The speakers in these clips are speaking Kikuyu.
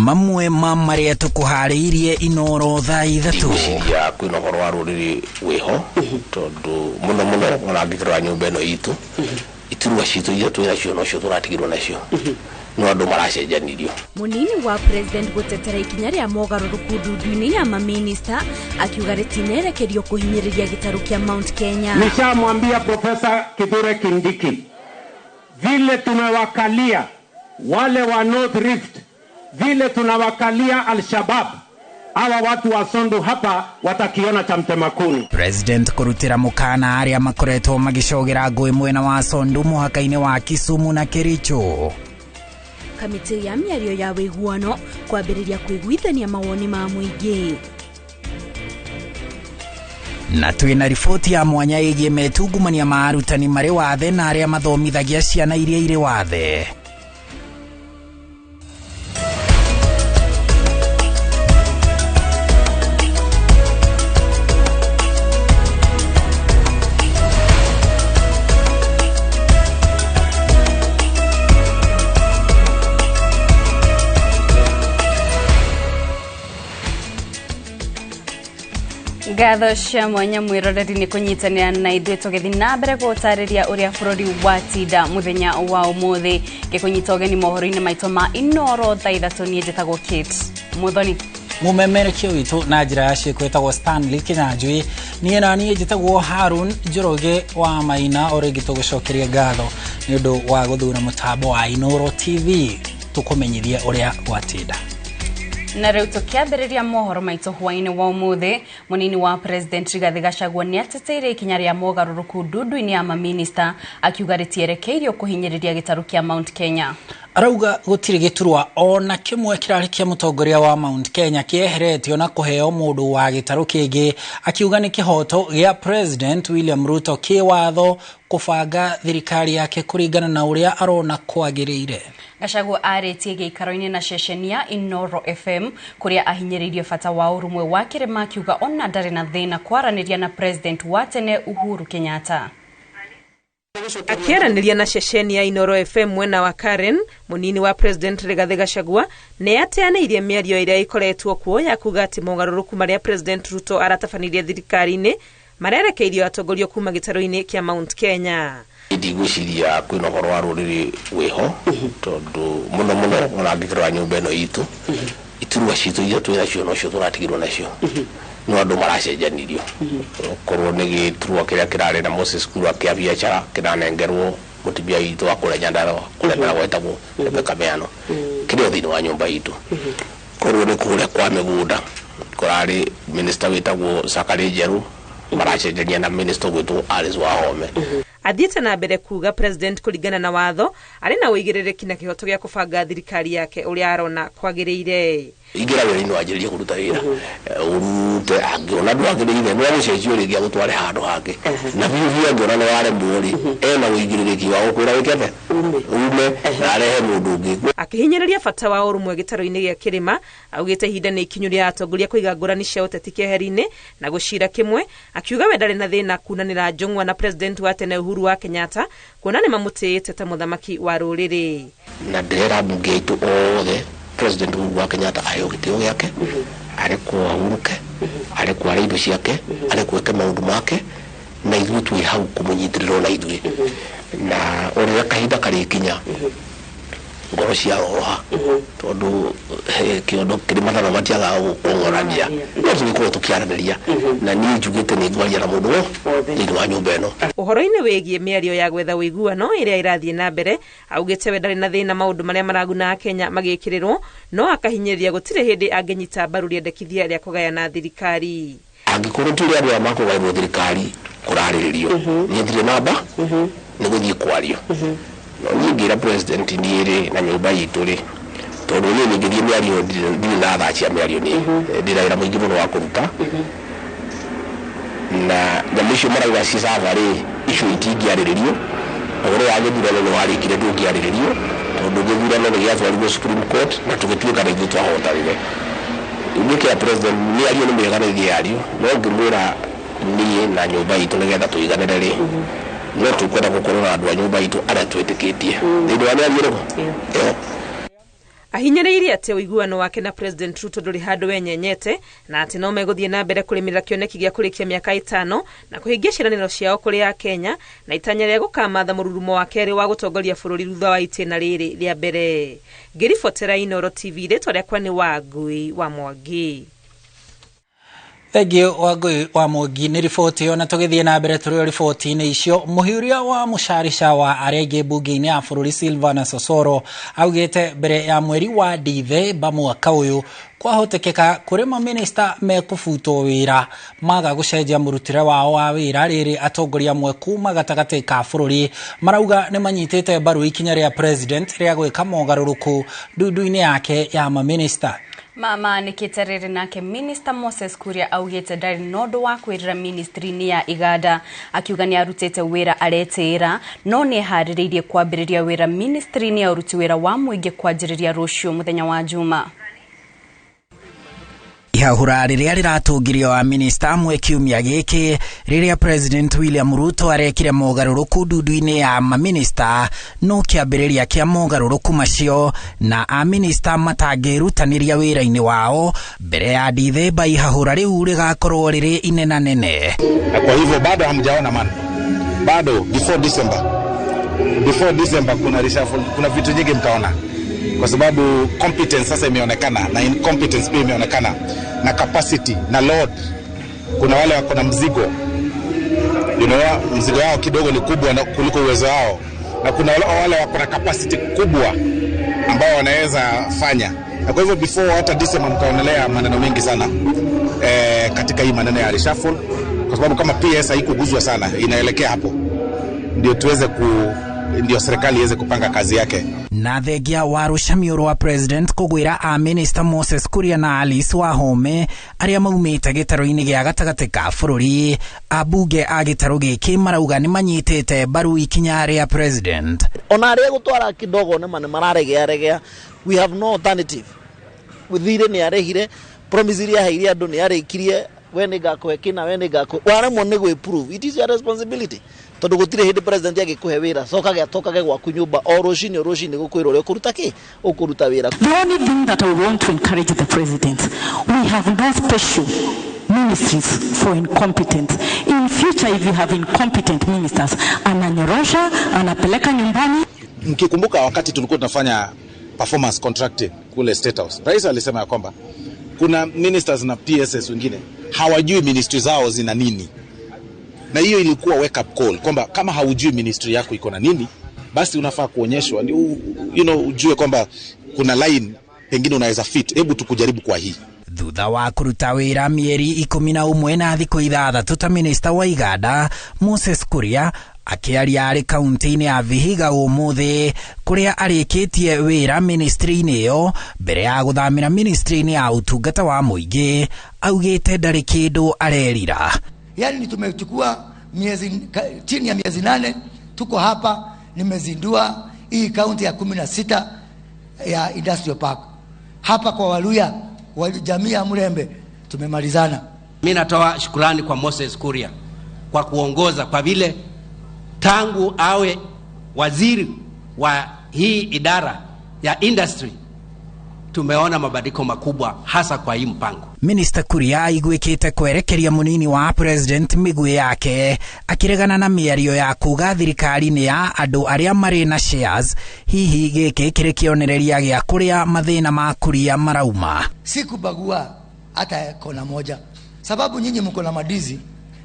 Mamwe ma marĩa tũkũharĩirie Inooro thaa 3. Ngwĩciria kwĩna ũhoro wa rũrĩrĩ wĩho tondũ mũno mũno ona angĩkĩrora nyũmba ĩno itũ iturwa citũ iria twĩ nacio nocio tũratigirwo nacio no andũ maracenjanirio. Munini wa president gũtetera ikinya rĩa mogarũrũku ndundu-inĩ ya maminista akiuga rĩtinerekerio kũhinyĩrĩria gĩtarũ kĩa Mount Kenya. Nishamwambia Profesa Kithure Kindiki vile tumewakalia wale wa North Rift, vile tunawakalia Al-Shabaab, hawa watu wa Sondu hapa watakiona cha mtema kuni. President kurutira mukana aria makoretwo magicogera ngũĩ mwena wa Sondu mũhaka-inĩ wa Kisumu na Kericho. Kamĩtĩ ya mĩario ya wĩguano kwambĩrĩria kwĩguithania mawoni ma mũingĩ. Na twĩna riboti ya mwanya ĩgiĩ metungumania ma arutani marĩ wathe na arĩa mathomithagia ciana iria irĩ wathe. Ngatho cia mwanya mwiroreri ni kunyitanira na ithuĩ tũgĩthiĩ na mbere gũtarĩria ũrĩa bũrũri watinda mũthenya wa ũmũthĩ. Ngĩkũnyita ũgeni mohoro-inĩ maitũ ma Inooro thaa 3. Niĩ njĩtagwo Kate Muthoni. Mumemerekia witũ na njĩra ya ciĩko ĩtagwo Stanley Kinyanjui. Niĩ na niĩ njĩtagwo Harun Njoroge wa Maina. O rĩngĩ tũgũcokeria ngatho nĩ ũndũ wa gũthura mũtambo wa Inooro TV tũkũmenyithie ũrĩa gwatinda. Na rĩu tũkĩambĩrĩria mohoro maitũ hwaĩ-inĩ wa ũmũthĩ, mũnini wa president Rigathĩ Gachagua nĩateteire ikinya rĩa mogarũrũku ndundu-inĩ ya maminista akiuga rĩtierekeirio kũhinyĩrĩria gĩtarũ kĩa Mount Kenya. Arauga gũtirĩ gĩturwa ona kĩmwe kĩrarĩ kĩa mũtongoria wa Mount Kenya kĩeheretio na kũheo mũndũ wa gĩtarũ kĩngĩ, akiuga nĩ kĩhoto gĩa President William Ruto kĩwatho kũbanga thirikari yake kũringana na ũrĩa arona kwagĩrĩire. Gachagua arĩtie gĩikaro-inĩ na ceceni ya Inooro FM kũrĩa ahinyĩrĩirie bata wa ũrũmwe wa kĩrĩma akiuga ona ndarĩ na thĩna kwaranĩria na President wa tene Uhuru Kenyatta. Akĩaranĩria na ceceni ya Inooro FM mwena wa Karen, mũnini wa President Rigathĩ Gachagua nĩateanĩirie mĩario ĩrĩa ĩkoretwo kuo ya kuga atĩ mogarũrũku marĩa President Ruto aratabanirie thirikari-inĩ marerekeirio atongoria kuma gĩtarũ-inĩ kĩa Mount Kenya. Ndigwĩciria kwĩna ũhoro wa rũrĩrĩ wĩho tondũ mũno mũno ona angĩkĩrora nyũmba ĩno itũ iturwa citũ iria twĩ nacio nocio tũratigirwo nacio no andũ maracenjanirio. Okorwo nĩ gĩturwa kĩrĩa kĩrarĩ na Moses Kuria kĩa biacara kĩranengerwo mũtumia witũ wa kũrĩa Nyandarua kũrĩa gwetagwo Rebecca Miano kĩrĩ o thĩinĩ wa nyũmba itũ. Korwo nĩ kũrĩa kwa mĩgũnda kũrarĩ minister wĩtagwo Sakari Njerũ maracenjania na minister ũgwĩtwo Alice Wahome. Athiĩte na mbere kuga president kũringana na watho arĩ na ũigĩrĩrĩki na kĩhoto gĩa kũbanga thirikari yake ũrĩa arona kwagĩrĩire. Ingĩra wĩra-inĩ wanjĩrĩrie kũruta wĩra ũrute, angĩona ndwagĩrĩire nĩ agũcenjio rĩngĩ agũtware handũ hangĩ, na biũ biũ angĩona nĩ waremwo rĩ ena ũigĩrĩrĩki wa gũkwĩra wĩke atĩa ume na arehe mũndũ ũngĩ. Akĩhinyĩrĩria bata wa ũrũmwe gĩtarũ-inĩ gĩa kĩrĩma, augĩte ihinda nĩ ikinyu rĩa atongoria kũiga ngũrani cia ũteti keheri-inĩ na gũcira kĩmwe, akiuga we ndarĩ na thĩna kunanĩra njũng'wa na president wa tene Uhuru wa Kenyatta kuona nĩ mamũtĩĩte ta mũthamaki wa rũrĩrĩ. Na ndĩrera mbunge aitũ othe President Uhuru wa Kenyatta aheo gĩtĩo gĩake, arekwo ahurũke, arekwo arĩe indo ciake, arekwo eke maũndũ make, na ithuĩ twĩ hau kũmũnyitĩrĩra ona ithuĩ. Na ũrĩa kahinda karĩkinya ngoro ciaroroha tondũ kĩondo kĩrĩ matano matiagaga gũkũng'orania, no tũgĩkorwo tũkĩaranĩria na niĩ njugĩte nĩ ngwaria na mũndũ wothe thĩinĩ wa nyũmba ĩno. Ũhoro-inĩ wĩgiĩ mĩario ya gwetha ũiguano ĩrĩa ĩrathiĩ na mbere, augĩte we ndarĩ na thĩna maũndũ marĩa maraguna Akenya magĩkĩrĩrwo, no akahinyĩrĩria gũtirĩ hĩndĩ angĩnyita mbaru rĩendekithia rĩa kũgayana thirikari. Angĩkorwo ti ũrĩa andũ aya makũgaĩrwo thirikari kũrarĩrĩrio, niĩ ndirĩ namba nĩ gũthiĩ kwario. No niĩ ngĩra president niĩ rĩ na nyũmba itũ rĩ, tondũ niĩ ningĩthiĩ mĩario ndirĩ na thaa cia mĩario niĩ ndĩ na wĩra mũingĩ mũno wa kũruta, na nyamũ icio marauga ci sava rĩ icio itingĩarĩrĩrio. Ũhoro wa gĩthurano nĩ warĩkire ndũngĩarĩrĩrio tondũ gĩthurano nĩ gĩatwarirwo Supreme Court na tũgĩtuĩka na ithuĩ twahotanire. Ngĩkĩra president mĩario nĩ mĩega na ithiĩ yario, no ngĩmwĩra niĩ na nyũmba itũ nĩgetha tũiganĩre rĩ no tũkwenda gũkorwo na andũ a nyũmba itũ arĩa twĩtĩkĩtie thĩinĩ wa mĩario ĩrĩkũ ĩyo. Ahinyĩrĩirie atĩ ũiguano wake na President Ruto ndũrĩ handũ wenyenyete na atĩ no megũthiĩ na mbere kũrĩmĩra kĩoneki gĩa kũrĩkia mĩaka 5 na kũhingia ciĩranĩro ciao kũrĩ Akenya na itanya rĩa gũkamatha mũrurumo wa kerĩ wa gũtongoria bũrũri thutha wa itĩna rĩrĩ rĩa mbere. Ngĩribotera Inooro TV, rĩtwa rĩakwa nĩ Wangui wa Mwangi. Thengiũ Wangui wa Mwangi nĩ riboti ĩyo, na tũgĩthiĩ na mbere tũrĩ o riboti-inĩ icio. Mũhiũria wa mũcarica wa arĩa aingĩ mbunge-inĩ ya bũrũri Silvana Sosoro augĩte mbere ya mweri wa Dithemba mwaka ũyũ kwahotekeka kũrĩ mamĩnĩsta mekũbutwo wĩra maga gũcenjia mũrutĩre wao wa wĩra, rĩrĩ atongoria amwe kuma gatagatĩ ka bũrũri marauga nĩ manyitĩte mbaru ikinya rĩa president rĩa gwĩka mogarũrũku ndundu-inĩ yake ya mamĩnĩsta. Mama nikite rĩrĩ nake Minister Moses Kuria augĩte ndarĩ na ũndũ wa kwĩrĩra ministry-inĩ ya Iganda, akiuga nĩ arutĩte wĩra aretĩĩra no nĩ eharĩrĩirie kwambĩrĩria wĩra ministry-inĩ ya ũruti wĩra wa mũingĩ kwanjĩrĩria rũciũ mũthenya wa Juma. Ihahũra rĩrĩa rĩratũngirio wa minista amwe kiumia gĩkĩ rĩrĩa President William Ruto arekire mogarũrũku ndundu-inĩ ya maminista no kĩambĩrĩria kĩa mogarũrũku macio na aminista matangĩrutanĩria wĩra-inĩ wao mbere ya Dithemba ihahũra rĩu rĩgakorwo rĩrĩ inenanene. Na kwa hivyo bado hamjaona man, bado before December kuna reshuffle, kuna vitu nyingi mtaona, kwa sababu competence sasa imeonekana na incompetence pia imeonekana na capacity na load. Kuna wale wako na mzigo, you know, mzigo wao kidogo ni kubwa kuliko uwezo wao, na kuna wale wako na capacity kubwa ambao wanaweza fanya. Na kwa hivyo before hata December mtaonelea maneno mengi sana katika hii maneno ya reshuffle, kwa sababu kama PS haikuguzwa sana inaelekea hapo ndio tuweze ndio serikali iweze kupanga kazi yake. Na thengia wa rũcamiũ rwa president kũgwĩra a minister Moses Kuria na Alice Wahome arĩa maumĩte gĩtarũ-inĩ gĩa gatagatĩ ka bũrũri, ambunge a gĩtarũ gĩkĩ marauga nĩ manyitĩte mbaru ikinya rĩa president. Ona arĩa gũtwara kidogo nĩ mararegea regea. We have no alternative. Thirĩ nĩ arehire promise iria aheire andũ nĩ arĩkirie, we nĩ ngakũhe kĩna, we nĩ ngakũhe, waremwo nĩ gwĩ-prove, it is your responsibility. Tondu gutire hindi president agikuhe wira cokage atokage gwaku nyumba o rucini gukwira uria ukuruta ki ukuruta wira. The only thing that I want to encourage the president, we have no special ministries for incompetent. In future if you have incompetent ministers, ananyorosha, anapeleka nyumbani. Mkikumbuka wakati tulikuwa tunafanya performance contracting kule State House, rais alisema ya kwamba kuna ministers na PSS wengine hawajui ministry zao zina nini. Na hiyo ilikuwa wake up call kwamba kama haujui ministry yako iko na nini, basi unafaa kuonyeshwa, you know, ujue kwamba kuna line pengine unaweza fit, hebu tukujaribu kwa hii. Thutha wa kũruta wĩra mĩeri 11 na thikũ 6 ta minista wa Iganda, Moses Kuria akĩaria arĩ kaunti-inĩ ya Vihiga ũmũthĩ kũrĩa arĩkĩtie wĩra ministry-inĩ ĩyo mbere ya gũthamĩra ministry-inĩ ya ũtungata wa mũingĩ, augĩte ndarĩ kĩndũ arerira. Yani tumechukua miezi chini ya miezi 8 tuko hapa, nimezindua hii kaunti ya 16 ya Industrial Park. Hapa kwa Waluya, wa jamii ya Murembe tumemalizana. Mimi natoa shukrani kwa Moses Kuria kwa kuongoza, kwa vile tangu awe waziri wa hii idara ya industry tumeona mabadiliko makubwa hasa kwa hii mpango. Minister Kuria aiguĩkĩte kwerekeria munini wa president mĩguĩ yake akiregana na mĩario ya kuga thirikari nĩ ya andũ arĩa marĩ na shares, hihi gĩkĩ kĩrĩ kĩonereria gĩa kũrĩa mathĩna ma Kuria marauma. Sikubagua hata kona moja, sababu nyinyi mko na madizi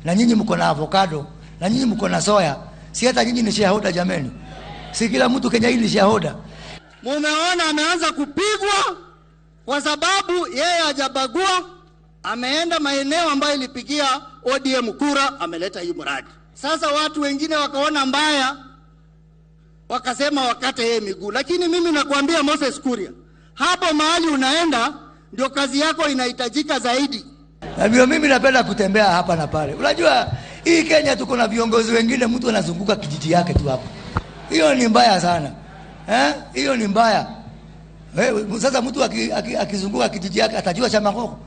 na nyinyi mko na avocado na nyinyi mko na soya, si hata nyinyi ni shareholder jameni? Si kila mtu Kenya hii ni shareholder. Mumeona ameanza kupigwa kwa sababu yeye hajabagua, ameenda maeneo ambayo ilipigia ODM kura, ameleta hii mradi. Sasa watu wengine wakaona mbaya, wakasema wakate yeye miguu. Lakini mimi nakwambia Moses Kuria, hapo mahali unaenda ndio kazi yako inahitajika zaidi. Na ndio mimi napenda kutembea hapa na pale. Unajua hii Kenya tuko na viongozi wengine mtu anazunguka kijiji yake tu hapo. Hiyo ni mbaya sana. Hiyo ni mbaya. Sasa mtu akizunguka kijiji yake atajua chama koko.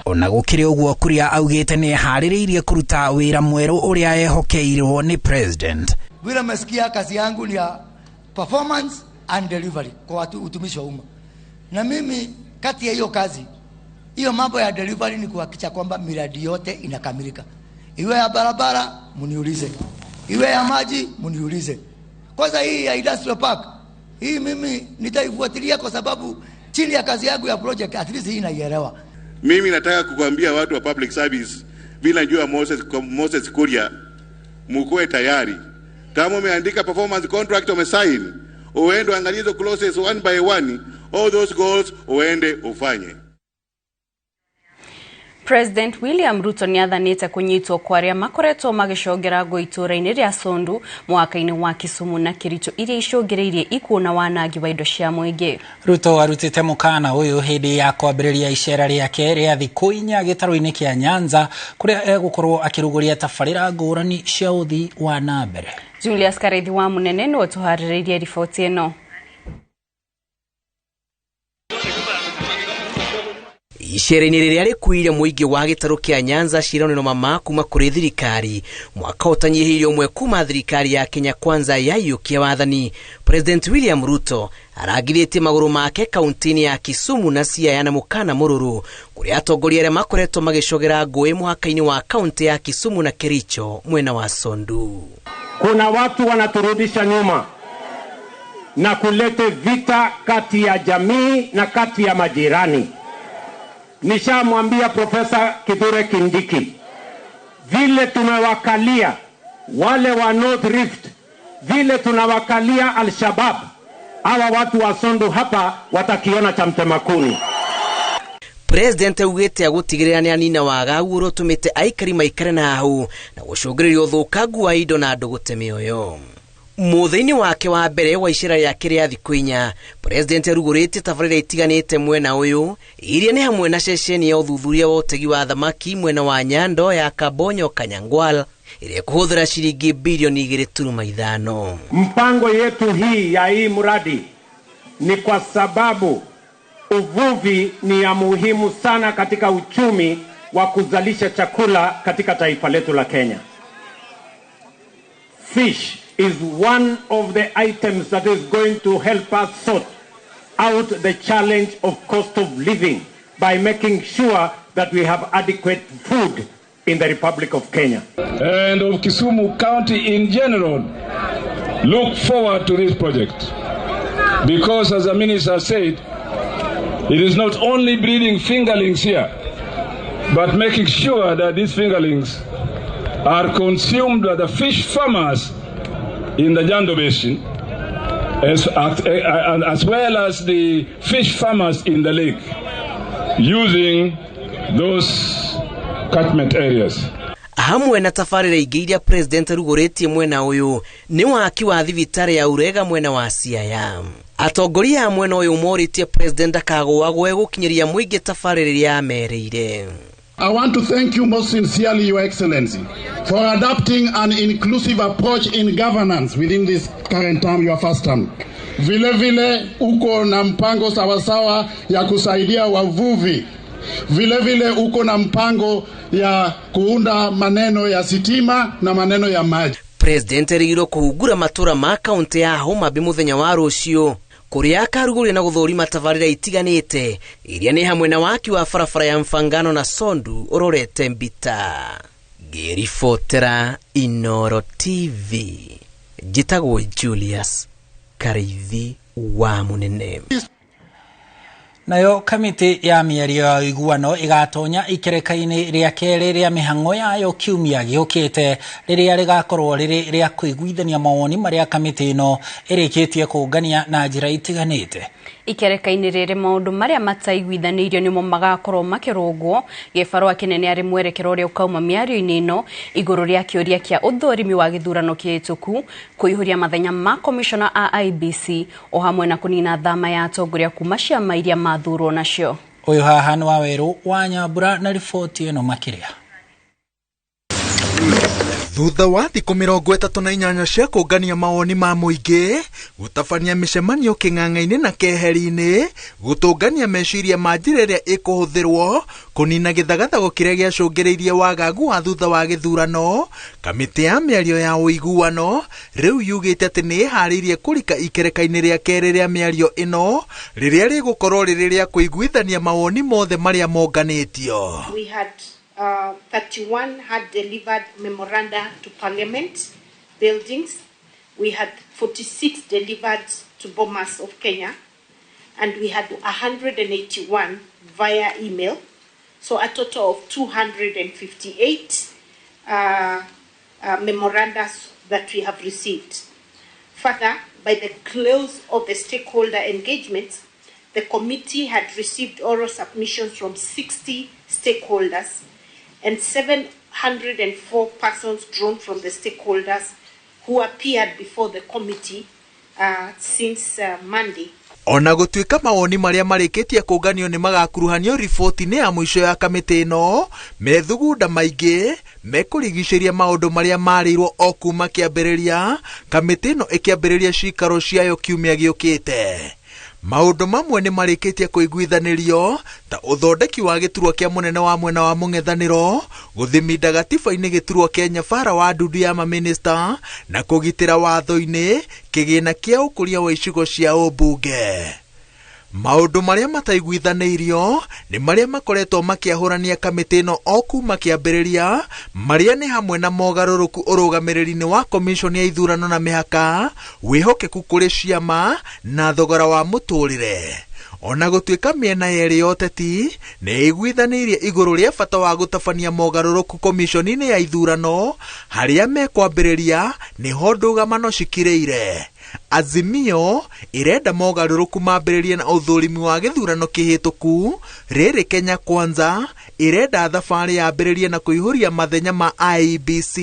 Ona gũkĩrĩ ũguo Kuria augĩte nĩ eharĩrĩirie kũruta wĩra mwerũ ũrĩa ehokeirwo nĩ president. Vile mmesikia kazi yangu ni ya performance and delivery kwa watu utumishi wa umma. Na mimi kati ya hiyo kazi, hiyo mambo ya delivery ni kuhakikisha kwamba miradi yote inakamilika. Iwe ya barabara mniulize, iwe ya maji mniulize. Kwanza hii ya industrial park hii mimi nitaifuatilia kwa sababu chini ya kazi yangu ya project at least hii naielewa. Mimi nataka kukuambia watu wa public service, vile najua Moses Kuria, mkuwe tayari. Kama umeandika performance contract umesign, uende angalie hizo clauses one by one, all those goals uende ufanye. President William Ruto nĩathanĩte kũnyitwo kwa arĩa makoretwo magĩcongera ngũ itũũra-inĩ rĩa Sondu mwaka-inĩ wa Kisumu na Kericho iria icũngĩrĩirie ikuũ na wanangi wa indo cia mũingĩ. Ruto arutĩte mũkana ũyũ hĩndĩ ya kwambĩrĩria icera rĩake rĩa thikũ 4 gĩtarũ-inĩ kĩa Nyanza kũrĩa egũkorwo akĩrugũria tabarĩra ngũrani cia ũthii wa na mbere. Julius Kareithi wa Munene nĩwe ũtũharĩrĩirie riboti ĩno. Icera-inĩ rĩrĩa rĩkuire mũingĩ wa gĩtarũ kĩa Nyanza ciĩranĩro mama kuma kũrĩ thirikari mwaka ũtanyihĩire ũmwe kuma thirikari ya Kenya Kwanza yaiyũkia wathani, President William Ruto arangithĩtie magũrũ make kaunti-inĩ ya Kisumu na Siaya na mũkana mũrũrũ kũrĩa atongoria arĩa makoretwo magĩcogera ngũĩ mũhaka-inĩ wa kaunti ya Kisumu na Kericho mwena wa Sondu. Kuna watu wanaturudisha nyuma na kulete vita kati ya jamii na kati ya majirani. Nishamwambia Profesa Kithure Kindiki, vile tunawakalia wale wa North Rift, vile tunawakalia Al-Shabaab, hawa watu wa Sondu hapa watakiona cha mtemakuni. President augĩte agũtigĩrĩra nĩanina wagagu ũrĩa ũtũmĩte aikari maikare na hau na gũcũngĩrĩria ũthũkangu wa indo na andũ gũte mĩoyo. Mũthĩ-inĩ wake wa mbere wa icera rĩake rĩa thikũ 4, President arugũrĩtie tabarĩra itiganĩte mwena ũyũ iria nĩ hamwe na ceceni ya ũthuthuria wa ũtegi wa thamaki mwena wa Nyando ya Kabonyo Kanyangwal ĩrĩa ĩkũhũthĩra ciringi bilioni 2.5. Mpango yetu hii ya hii mradi ni kwa sababu uvuvi ni ya muhimu sana katika uchumi wa kuzalisha chakula katika taifa letu la Kenya. Fish is one of the items that is going to help us sort out the challenge of cost of living by making sure that we have adequate food in the Republic of Kenya. And of Kisumu County in general, look forward to this project. Because as the minister said, it is not only breeding fingerlings here, but making sure that these fingerlings are consumed by the fish farmers in the Jando Basin, as well as the fish farmers in the lake, using those catchment areas. Hamwe na tabarĩra ingĩ iria President arugũrĩtie mwena ũyũ nĩ waki wa thibitarĩ ya Urega mwena wa Siaya. Atongoria a mwena ũyũ morĩtie President ndakagũagwe gũkinyĩria mũingĩ tabarĩra ĩrĩa amerĩire. I want to thank you most sincerely, Your Excellency, for adopting an inclusive approach in governance within this current term, your first term. Vile vile uko na mpango sawasawa ya kusaidia wavuvi. Vile vile uko na mpango ya kuunda maneno ya sitima na maneno ya maji. President erĩgĩrĩirwo kũhungura matũra ma kaunti ya Homa Bay mũthenya wa rũciũ kũrĩa akarugũria na gũthũrima tabarĩra itiganĩte iria nĩ hamwe na waki wa barabara ya Mfangano na Sondu ũrorete Mbita. Ngĩribotera Inoro TV, njĩtagwo Julius Kareithi wa Munene. Nayo kamĩtĩ ya mĩario ya ũiguano ĩgatonya ikereka-inĩ rĩa kerĩ rĩa mĩhang'o yayo kiumia gĩũkĩte rĩrĩa rĩgakorwo rĩrĩ rĩa kũiguithania mawoni marĩa kamĩtĩ ĩno ĩrĩkĩtie kũngania na njĩra itiganĩte. Ikereka-inĩ rĩrĩ maũndũ marĩa mataiguithanĩirio nĩmo magakorwo makĩrũngwo. Gĩbarũa kĩnene arĩ mwerekero ũrĩa ũkauma mĩario-inĩ ĩno igũrũ rĩa kĩũria kĩa ũthũrimi wa gĩthurano kĩhĩtũku, kũihũria mathenya ma komishona a IEBC o hamwe na kũnina thama ya atongoria kuma ciama iria mathurwo nacio. Ũyũ haha nĩ Wawerũ wa Nyambura na riboti ĩno makĩria. Thutha wa thikũ 38 cia kũngania mawoni ma mũingĩ, gũtabania mĩcemanio kĩng'ang'a-inĩ na keheri-inĩ, gũtũngania meciria ma njĩra ĩrĩa ĩkũhũthĩrwo kũnina gĩthagathago kĩrĩa gĩacũngĩrĩirie wagagu wa thutha wa gĩthurano, kamĩtĩ ya mĩario ya ũiguano rĩu yugĩte atĩ nĩ ĩharĩirie kũrika ikereka-inĩ rĩa kerĩ rĩa mĩario ĩno rĩrĩa rĩgũkorwo rĩrĩ rĩa kũiguithania mawoni mothe marĩa monganĩtio. We had 31 had delivered memoranda to Parliament buildings. We had 46 delivered to Bomas of Kenya, and we had 181 via email. So a total of 258 memoranda that we have received. Further, by the close of the stakeholder engagements, the committee had received oral submissions from 60 stakeholders and 704 persons drawn from the stakeholders who appeared before the committee since Monday. Ona gũtuĩka mawoni marĩa marĩkĩtie kũnganio nĩ magakuruhanio riboti-inĩ ya mũico ya kamĩtĩ ĩno, methugunda maingĩ mekũrigicĩria maũndũ marĩa marĩirwo o kuma kĩambĩrĩria kamĩtĩ ĩno ĩkĩambĩrĩria cikaro ciayo kiumia gĩũkĩte. Maũndũ mamwe nĩ marĩkĩtie kũiguithanĩrio ta ũthondeki wa gĩturwa kĩa mũnene wa mwena wa mũng'ethanĩro, gũthiminda gatiba-inĩ gĩturwa kĩa nyabara wa ndundu ya mamĩnĩsta na kũgitĩra watho-inĩ kĩgĩna kĩa ũkũria wa icigo cia ũmbunge. Maũndũ marĩa mataiguithanĩirio nĩ marĩa makoretwo makĩahũrania kamĩtĩ ĩno o kuma kĩambĩrĩria, marĩa nĩ hamwe na mogarũrũku ũrũgamĩrĩri-inĩ wa komishoni ya ithurano na mĩhaka, wĩhokeku kũrĩ ciama na thogora wa mũtũrĩre. Ona gũtuĩka mĩena yerĩ ya ũteti nĩ ĩiguithanĩirie igũrũ rĩa bata wa gũtabania mogarũrũku komishoni-inĩ ya ithurano, harĩa mekwambĩrĩria nĩho ndũgamano cikirĩire. Azimio ĩrenda mogarũrũku mambĩrĩrie na ũthũrimi wa gĩthurano kĩhĩtũku, rĩrĩ Kenya Kwanza ĩrenda thabarĩ yambĩrĩrie na kũihũria mathenya ma IEBC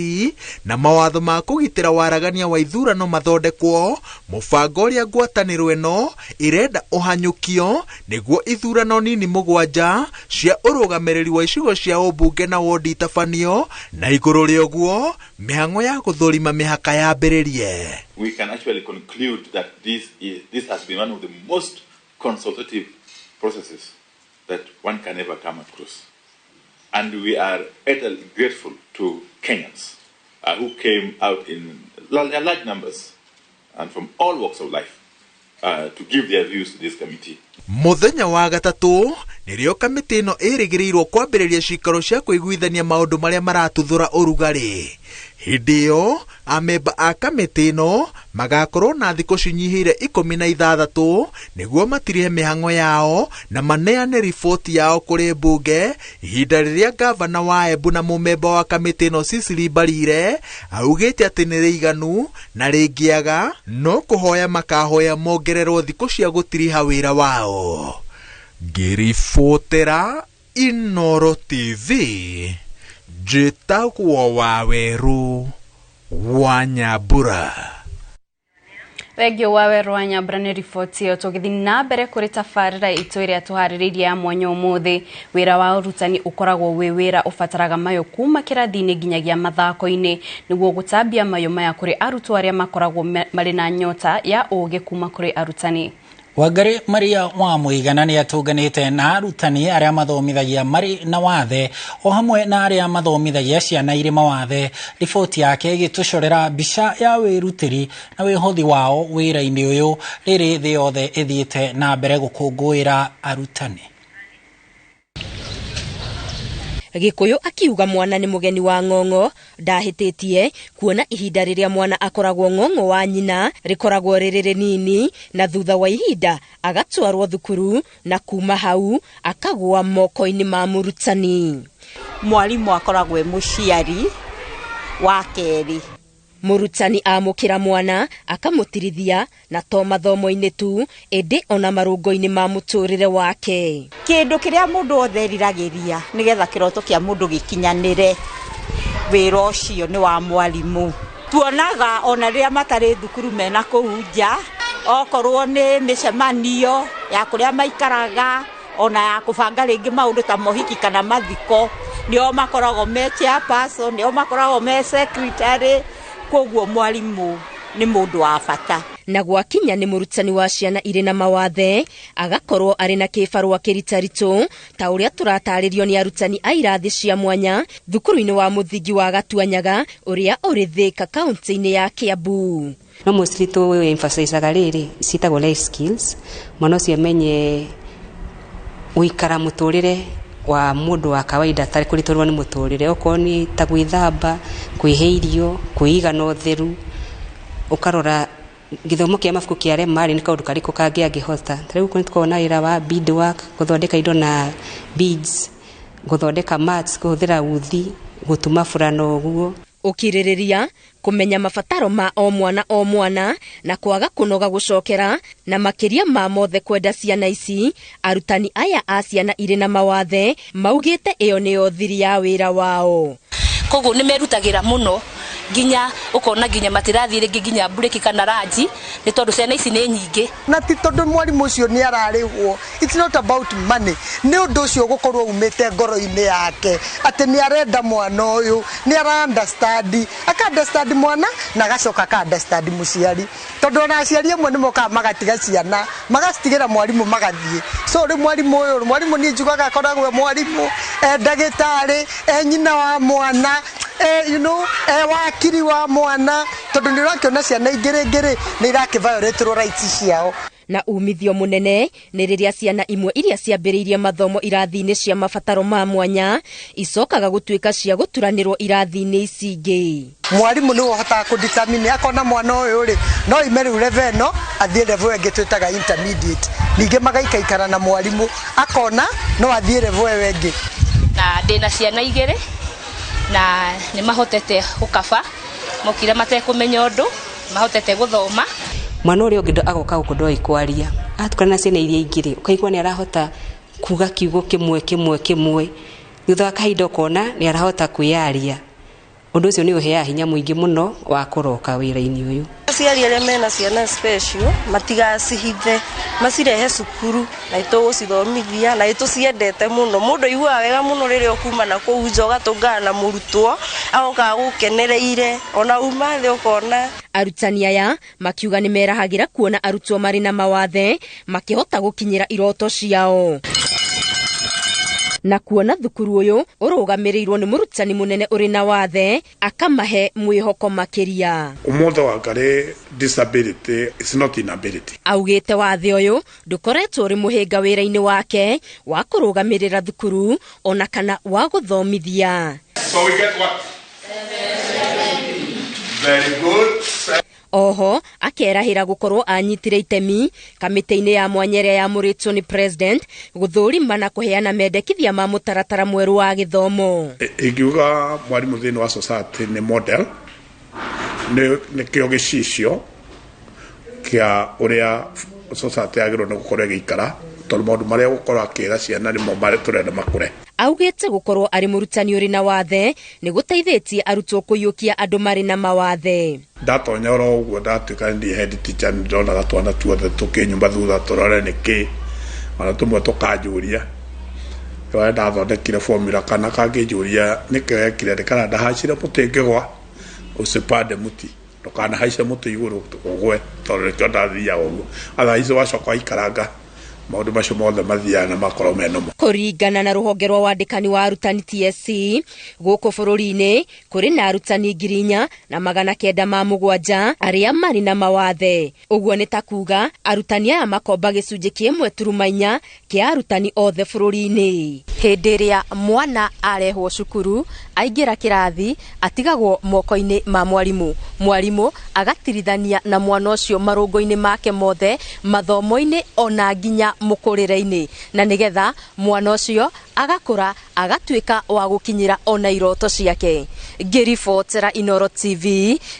na mawatho ma kũgitĩra waragania wa ithurano mathondekwo, mũbango ũrĩa ngwatanĩro ĩno ĩrenda ũhanyũkio nĩguo ithurano nini 7 cia ũrũgamĩrĩri wa icigo cia ũmbunge na wodi itabanio, na igũrũ rĩa ũguo mĩhang'o ya gũthũrima mĩhaka yambĩrĩrie. We can actually conclude that this has been one of the most consultative processes that one can ever come across. And we are eternally grateful to Kenyans who came out in large numbers and from all walks of life to give their views to this committee. Mũthenya wa gatatũ nĩrĩo kamĩtĩ ĩno ĩrĩgĩrĩirwo kwambĩrĩria cikaro cia kũiguithania maũndũ marĩa maratuthũra ũrugarĩ. Hĩndĩ ĩyo amemba a kamĩtĩ ĩno magakorwo na thikũ cinyihĩire 16 nĩguo matirihe mĩhang'o yao na maneane riboti yao kũrĩ mbunge, ihinda rĩrĩa gavana wa Embu na mũmemba wa kamĩtĩ ĩno Cecily Mbarire augĩte atĩ nĩ rĩiganu na rĩngĩaga no kũhoya makahoya mongererwo thikũ cia gũtiriha wĩra wao. Ngĩribotera Inoro TV, njĩtagwo Waweru wa Nyambura. Thengio Waweru wa Nyambura nĩ riboti ĩyo. Tũgĩthiĩ na mbere kũrĩ tabarĩra itũ ĩrĩa tũharĩrĩirie ya mwanya ũmũthĩ. Wĩra wa ũrutani ũkoragwo wĩ wĩra ũbataraga mayũ kuma kĩrathi-inĩ nginyagia mathako-inĩ nĩguo gũtambia mayũ maya kũrĩ arutwo arĩa makoragwo marĩ na nyota ya ũũgĩ kuma kũrĩ arutani. Wangari Maria wa Mũigana nĩ atũnganĩte na arutani arĩa mathomithagia marĩ na wathe o hamwe na arĩa mathomithagia ciana irĩ mawathe. Riboti yake ĩgĩtũcorera mbica ya wĩrutĩri na wĩhothi wao wĩra-inĩ ũyũ rĩrĩ thĩ yothe ĩthiĩte na mbere gũkũngũĩra arutani. Gikuyu akiuga mwana nĩ mũgeni wa ng'ong'o ndahĩtĩtie kuona ihinda rĩrĩa mwana akoragwo ng'ong'o wa nyina rĩkoragwo rĩrĩ rĩnini na thutha wa ihinda agatwarwo thukuru na kuma hau akagwa moko-inĩ ma mũrutani. Mwarimu akoragwo e mũciari wa kerĩ. Mũrutani amũkĩra mwana akamũtirithia na to mathomo-inĩ tu ĩndĩ ona marũngo-inĩ ma mũtũrĩre wake. Kĩndũ kĩrĩa mũndũ othe eriragĩria nĩgetha kĩroto kĩa mũndũ gĩkinyanĩre, wĩra ũcio nĩ wa mwarimũ. Tuonaga ona rĩrĩa matarĩ thukuru mena kũu nja, okorwo nĩ mĩcemanio ya kũrĩa maikaraga ona ya kũbanga rĩngĩ maũndũ ta mohiki kana mathiko, Nĩo makoragwo me chairperson, nĩo makoragwo me secretary. Koguo mwarimu nĩ mũndũ wa bata. Na gwakinya nĩ mũrutani wa ciana irĩ na mawathe agakorwo arĩ na kĩbarũa kĩritaritũ ta ũrĩa tũratarĩrio nĩ arutani a irathi cia mwanya thukuru-inĩ wa mũthingi wa Gatuanyaga ũrĩa ũrĩ Thika kaunti-inĩ ya Kiambu. No mostly tũ emphasizaga rĩrĩ ciĩtagwo life skills, mwana ũcio amenye gũikara mũtũrĩre wa mũndũ wa kawaida atarĩ kũritũhĩrwo nĩ mũtũrĩre, okorwo nĩ ta gwĩthamba, kwĩhe irio, kwĩiga na ũtheru. Ũkarora gĩthomo kĩa mabuku kĩa rema rĩ, nĩ kaũndũ karĩkũ kangĩ angĩhota. Ta rĩu nĩ tũkoragwo na wĩra wa beadwork, gũthondeka indo na beads, gũthondeka mats, kũhũthĩra uthi, gũtuma burana ũguo. Ũkirĩrĩria, kũmenya mabataro ma o mwana o mwana na kwaga kũnoga gũcokera, na makĩria ma mothe kwenda ciana ici, arutani aya a ciana irĩ na mawathe maugĩte ĩyo nĩyo thiri ya wĩra wao. Koguo nĩ merutagĩra mũno nginya ũkona nginya matirathiĩ rĩngĩ nginya mburĩki kana ranji nĩ tondũ ciana ici nĩ nyingĩ. Na ti tondũ mwarimũ ũcio nĩ ararĩhwo, it's not about money, nĩ ũndũ ũcio gũkorwo umĩte ngoro-inĩ yake atĩ nĩ arenda mwana ũyũ, nĩ ara understand, aka understand mwana na agacoka aka understand mũciari, tondũ ona aciari amwe nĩ mokaga magatiga ciana magacitigĩra mwarimũ magathiĩ. So rĩu mwarimũ ũyũ, mwarimũ niĩ njugaga akoragwo e mwarimũ, e ndagĩtarĩ, e nyina wa mwana, you know, wakiri wa mwana, tondũ nĩ ũrakĩona ciana ingĩ rĩngĩ rĩ nĩ irakĩviolaterwo rights ciao. Na umithio mũnene nĩ rĩrĩa ciana imwe iria ciambĩrĩirie mathomo irathi-inĩ cia mabataro ma mwanya icokaga gũtuĩka cia gũturanĩrwo irathi-inĩ ici ingĩ. Mwarimũ nĩwe ũhotaga kũdetermine akona mwana ũyũ rĩ no ime rĩu level ĩno athiĩ level ĩngĩ twĩtaga intermediate, ningĩ magaikaikara na mwarimũ akona no athiĩ level ĩyo ĩngĩ. Na ndĩna ciana igĩrĩ na nĩ mahotete gũkaba, mokire matekũmenya ũndũ, mahotete gũthoma. Mwana ũrĩa ũngĩ agoka gũkũ ndoĩ kwaria, atukana na ciana iria ingĩ rĩ, ũkaigua nĩ arahota kuga kiugo kĩmwe kĩmwe kĩmwe, thutha wa kahinda ũkona nĩ arahota kwĩyaria. Ũndũ ũcio nĩ ũheaga hinya mũingĩ mũno wa kũroka wĩra-inĩ ũyũ. Aciari arĩa mena ciana special matigacihithe, macirehe cukuru na nĩtũgũcithomithia na nĩtũciendete mũno. Mũndũ aiguaga wega mũno rĩrĩa ũkuma na kũu nja ũgatũngana na mũrutwo agoka agũkenereire, ona uma thĩ ũkona. Arutani aya makiuga nĩ merahagĩra kuona arutwo marĩ na mawathe makĩhota gũkinyĩra iroto ciao. Na kuona thukuru ũyũ ũrũgamĩrĩirwo nĩ mũrutani mũnene ũrĩ na wathe akamahe mwĩhoko makĩria. Ũmũthĩ wa Ngarĩ, disability is not inability. Augĩte wathe ũyũ ndũkoretwo ũrĩ mũhĩnga wĩra-inĩ wake wa kũrũgamĩrĩra thukuru ona kana wa gũthomithia. So we get what? Very good. Oho akerahĩra gũkorwo anyitire itemi kamĩtĩ-inĩ ya mwanya ĩrĩa yamũrĩtwo nĩ president gũthũrima na kũheana mendekithia ma mũtaratara mwerũ wa gĩthomo. Ingiuga mwarimũ thĩinĩ wa society nĩ model, nĩ kĩo gĩcicio kĩa ũrĩa society yagĩrĩirwo nĩ gũkorwo ĩgĩikara, tondũ maũndũ marĩa gũkorwo akĩra ciana nĩmo marĩa tũrenda makũre. Augĩte gũkorwo arĩ mũrutani ũrĩ na wathe nĩ gũteithĩtie arutwo kũiyũkia andũ marĩ na mawathe. Ndatonya oro ũguo ndatuĩka nĩ head teacher, nĩ ndonaga twana tuothe tũkĩnyuma thutha tũrore nĩkĩ, ona tũmwe tũkanjũria ũrĩa ndathondekire formula, kana kangĩnjũria nĩkĩ wekire, ndĩkara ndahacire mũtĩ ngĩgwa, usipande mũti, ndũkanahaice mũtĩ igũrũ ũgwe, tondũ nĩkĩo ndathiaga ũguo. Otherwise wacoka waikaranga maũndũ macio mothe mathiaga na makorwo me nomo. Kũringana na rũhonge rwa wandĩkani wa arutani TSC, gũkũ bũrũri-inĩ kũrĩ na arutani 4907 arĩa marĩ na mawathe. Ũguo nĩ ta kuga arutani aya makomba gĩcunjĩ kĩa 1.4 kĩa arutani othe bũrũri-inĩ. Hĩndĩ ĩrĩa mwana arehwo cukuru aingĩra kĩrathi atigagwo moko-inĩ ma mwarimũ, mwarimũ agatirithania na mwana ũcio marũngo-inĩ make mothe, mathomo-inĩ ona nginya mũkũrĩre-inĩ, na nĩgetha mwana ũcio agakũra agatuĩka wa gũkinyĩra ona iroto ciake. Ngĩribotera Inooro TV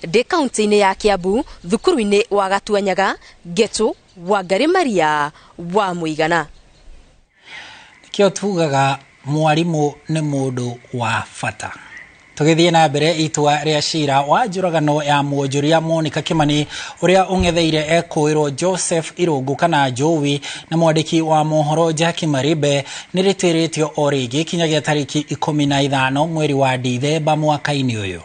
ndĩ kaunti-inĩ ya Kiambu, thukuru-inĩ wa Gatuanyaga, Ngetu Wangari Maria wa Mũigana. Nĩkĩo tugaga mwarimũ nĩ mũndũ wa bata. Tũgĩthiĩ na mbere itua rĩa cira wa njũragano ya mwonjoria Monica Kimani ũrĩa ũng'etheire ekũĩrwo Joseph Irũngũ kana Jowi na mwandĩki wa mohoro Jackie Maribe nĩ rĩtĩrĩtio o rĩngĩ kinyagia tarĩki 15 mweri wa Dithemba mwaka-inĩ ũyũ.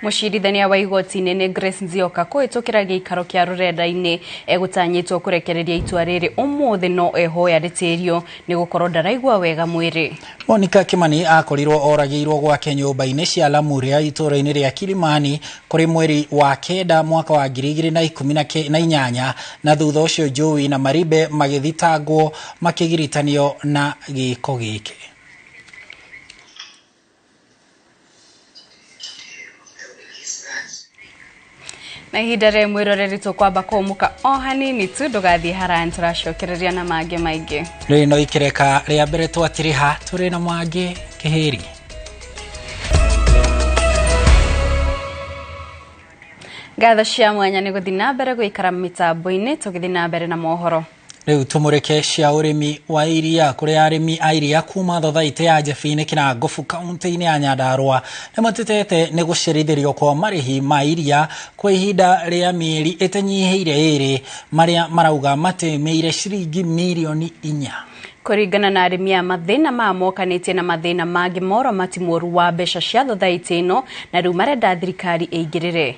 Mũcirithania wa igoti nene Grace Nzioka kũhĩtũkĩra gĩikaro kĩa rũrenda-inĩ egũtanyĩtwo kũrekereria itua rĩrĩ ũmũthĩ no ehoya rĩtĩrio nĩ gũkorwo ndaraigua wega mwĩrĩ. Monica Kimani akorirwo oragĩirwo gwake nyũmba-inĩ cia Lamuria itũũra-inĩ rĩa Kilimani kũrĩ mweri wa 9 mwaka wa 2018 na thutha ũcio Jowi na Maribe magĩthitangwo makĩgiritanio na gĩko gĩkĩ. Na ihinda rĩa mwĩroreri tũkwamba kũmũka o hanini tu ndũgathiĩ haraya nĩtũracokereria na mangĩ maingĩ. Rĩrĩ no ikereka rĩa mbere twatiriha tũrĩ na mangĩ kĩhĩri. Ngatho cia mwanya nĩ gũthiĩ na mbere gũikara mĩtambo-inĩ tũgĩthiĩ na mbere na mohoro. Rĩu tũmũrĩke cia ũrĩmi wa iria kũrĩa arĩmi a iria kuma thothaitĩ ya Njabini Kĩnangobu kaunti-inĩ ya Nyandarua nĩ matetete nĩ gũcerithĩrio kwa marĩhi ma iria kwa ihinda rĩa mĩeri ĩtanyihĩire ĩrĩ marĩa marauga matĩmĩire ciringi mirioni 4. Kũringana na arĩmi a mathĩna maya mokanĩtie na mathĩna mangĩ ma ũramati mũũru wa mbeca cia thothaitĩ ĩno na rĩu marenda thirikari ĩingĩrĩre.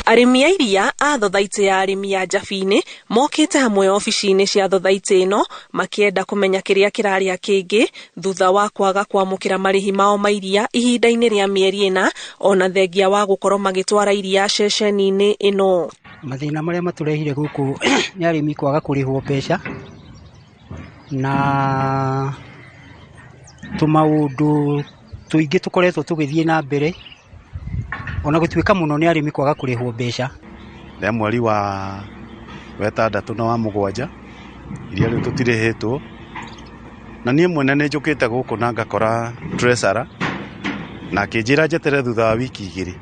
Arĩmi a iria a thothaitĩ ya arĩmi ya Njabini mokĩte hamwe obici-inĩ cia thothaitĩ ĩno makĩenda kũmenya kĩrĩa kĩrarĩa kĩngĩ thutha wa kwaga kwamũkĩra marĩhi mao ma iria ihinda-inĩ rĩa mĩeri 4 ona thengia wa gũkorwo magĩtwara iria ceceni-inĩ ĩno. Mathĩna marĩa matũrehire gũkũ nĩ arĩmi kwaga kũrĩhwo mbeca na tũmaũndũ tũingĩ tũkoretwo tũgĩthiĩ na mbere ona gũtuĩka mũno nĩ arĩmi kwaga kũrĩhwo mbeca. Rĩa mweri wa 6 na wa 7 iria rĩu tũtirĩhĩtwo na niĩ mwene nĩ njũkĩte gũkũ na ngakora treasurer na akĩnjĩra njetere thutha wa wiki 2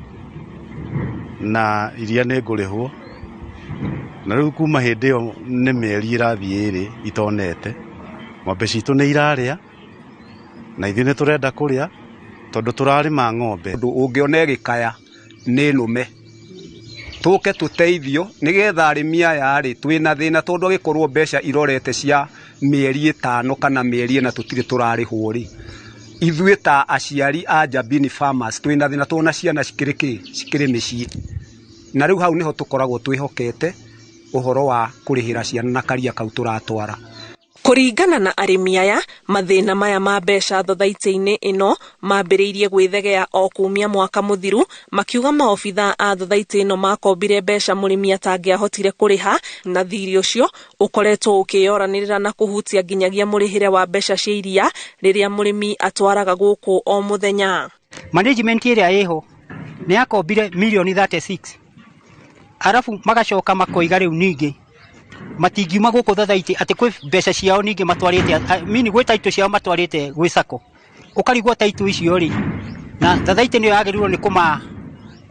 na iria nĩ ngũrĩhwo na rĩu kuma hĩndĩ ĩyo nĩ mĩeri ĩrathiĩ 2 itonete. Ng'ombe citũ nĩ irarĩa na ithuĩ nĩ tũrenda kũrĩa tondũ tũrarĩma ng'ombe. Ũndũ ũngĩona ĩgĩkaya nĩ nũme tũke tũteithio nĩgetha arĩmi aya rĩ twĩna thĩna tondũ agĩkorwo mbeca irorete cia mĩeri 5 kana mĩeri 4 tũtirĩ tũrarĩhwo rĩ ithuĩ ta aciari a Njabini Farmers twĩna thĩna tondũ na ciana cikĩrĩ kĩ cikĩrĩ mĩciĩ na rĩu hau nĩho tũkoragwo twĩhokete ũhoro wa kũrĩhĩra ciana na karia kau tũratwara. Kũringana na arĩmi aya mathĩna maya ma mbeca thothaitĩ-inĩ ĩno mambĩrĩirie gwĩthegea o kumia mwaka mũthiru makiuga maobithaa a thothaitĩ ĩno makombire mbeca mũrĩmi atangĩahotire kũrĩha na thirĩ ũcio ũkoretwo ũkĩyoranĩrĩra na kũhutia nginyagia mũrĩhĩre wa mbeca cia iria rĩrĩa mũrĩmi atwaraga gũkũ o mũthenya. Management ĩrĩa ĩho nĩ yakombire mirioni 36 arabu magacoka makoiga rĩu ningĩ matingiuma gũkũ thothaitĩ atĩ kwĩ mbeca ciao ningĩ matwarĩte mini gwĩ taitũ ciao matwarĩte gwĩ sacco ũkarigwo taitũ icio rĩ na thothaitĩ nĩyo yagĩrĩirwo nĩ kũma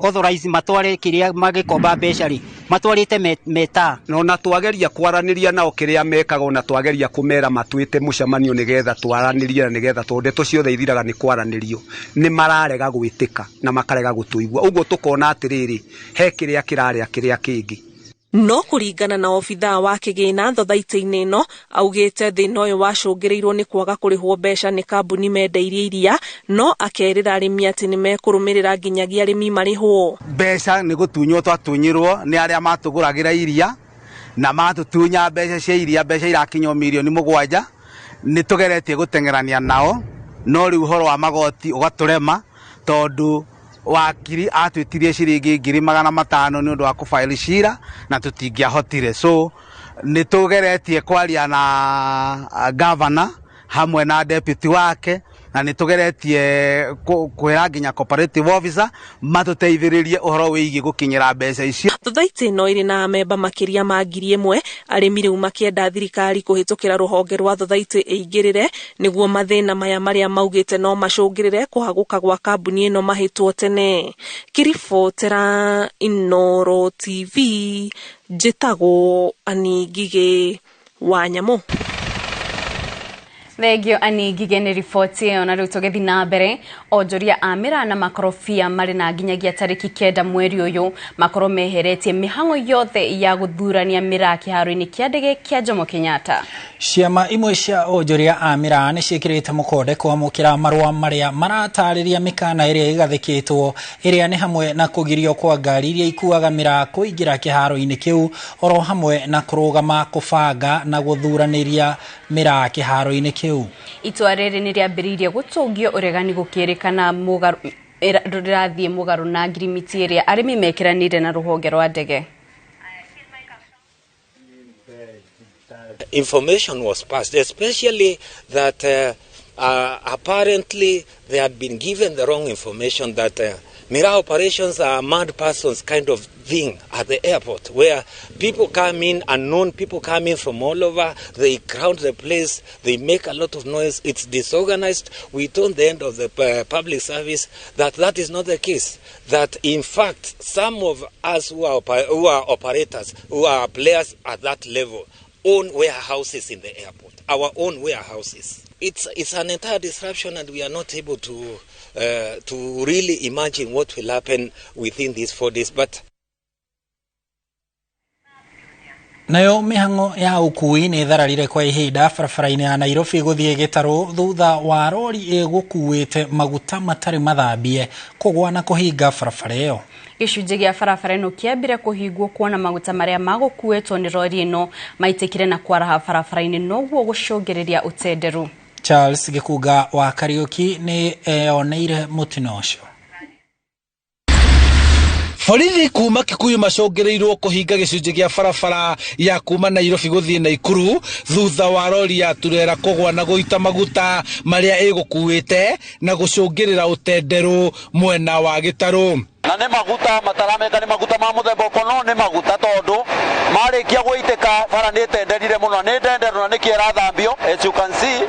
authorize matware kĩrĩa magĩkomba mbeca rĩ matwarĩte meta. Na twageria kwaranĩria nao kĩrĩa mekaga ona twageria kũmera matwĩte mũcemanio nĩgetha twaranĩrie na nĩgetha tondũ ndeto ciothe ithiraga nĩ kwaranĩrio nĩ mararega gwĩtĩka na makarega gũtũigua ũguo tũkona atĩrĩrĩ he kĩrĩa kĩrarĩa kĩrĩa kĩngĩ. No kũringana na obithaa wa kĩgĩna thothaitĩ-inĩ ĩno augĩte thĩna ũyũ wacũngĩrĩirwo nĩ kwaga kũrĩhwo mbeca nĩ kambuni mendeirie iria no akerĩra arĩmi atĩ nĩ mekũrũmĩrĩra nginyagia arĩmi marĩhwo. Mbeca nĩ gũtunywo twatunyirwo nĩ arĩa matũgũragĩra iria na matũtunya mbeca cia iria mbeca irakinywo mirioni 7 nĩ tũgeretie gũteng'erania nao no rĩu ũhoro wa magoti ũgatũrema tondũ wakiri atwĩtirie ciringi 500,000 nĩ ũndũ wa kũbaili cira na tũtingĩahotire. So nĩ tũgeretie kwaria na governor hamwe na deputy wake na nĩ tũgeretie kwĩra nginya cooperative officer matũteithĩrĩrie ũhoro wĩgiĩ gũkinyĩra mbeca icio. Thothaitĩ ĩno ĩrĩ na amemba makĩria ma 1,000 arĩmi rĩu makĩenda thirikari kũhĩtũkĩra rũhonge rwa thothaitĩ ĩingĩrĩre nĩguo mathĩna maya marĩa maugĩte no macũngĩrĩre kũhagũka gwa kambuni ĩno mahĩtwo tene. Kĩribotera Inooro TV njĩtagwo Annie Ngigĩ wa Nyamũ. Thengio ani Ngige nĩ riboti ĩyo. Na rĩu tũgĩthiĩ na mbere, onjoria a mĩraa na makorobia marĩ na nginyagia tarĩki 9 mweri ũyũ makorwo meheretie mĩhang'o yothe ya gũthurania mĩraa kĩharo-inĩ kĩa ndege kĩa Jomo Kenyatta. Ciama imwe cia onjoria a mĩraa nĩ ciĩkĩrĩte mũkonde kwamũkĩra marũa marĩa maratarĩria mĩkana ĩrĩa ĩgathĩkĩtwo, ĩrĩa nĩ hamwe na kũgirio kwa ngari iria ikuaga mĩraa kũingĩra kĩharo-inĩ kĩu, oro hamwe na kũrũgama kũbanga na gũthuranĩria mĩraa kĩharo-inĩ kĩu. Itua rĩrĩ nĩ rĩambĩrĩirie gũtũngio ũregani gũkĩrĩkana rĩrathiĩ mũgarũ na ngirimiti ĩrĩa arĩmi mekĩranĩire na rũhonge rwa ndege. Information was passed, especially that apparently they had been given the wrong information that miraa operations are mad persons kind of thing at the airport, where people come in, unknown people come in from all over, they crowd the place, they make a lot of noise, it's disorganized. We told the end of the public service that that is not the case, that in fact some of us who are operators, who are players at that level, own warehouses in the airport, our own warehouses. It's an entire disruption, and we are not able to really imagine what will happen within these 4 days. But nayo mĩhang'o ya ũkuui nĩ ĩthararire kwa ihinda barabara-inĩ ya Nairobi gũthiĩ gĩtarũ thutha wa rori ĩgũkuĩte maguta matarĩ mathambie kũgwa na kũhinga barabara ĩyo. Gĩcunjĩ gĩa barabara ĩno kĩambire kũhingwo kuona maguta marĩa magũkuĩtwo nĩ rori ĩno maitĩkire na kwaraha barabara-inĩ, noguo gũcũngĩrĩria ũtenderu. Charles Gĩkunga wa Kariũki nĩ eyoneire mũtino ũcio. Borithi kuma Kikuyu macũngĩrĩirwo kũhinga gĩcunjĩ gĩa barabara ya kuma Nairobi gũthiĩ Naikuru thutha wa rori ya turera kũgwa na gũita maguta marĩa ĩgũkuĩte na gũcũngĩrĩra ũtenderũ mwena wa gĩtarũ. Na nĩ maguta matarameka, nĩ maguta ma mũthemba ũko, no nĩ maguta tondũ marĩkia gũitĩka bara nĩ ĩtenderire mũno, nĩ ndenderu na nĩkĩo ĩrathambio. As you can see,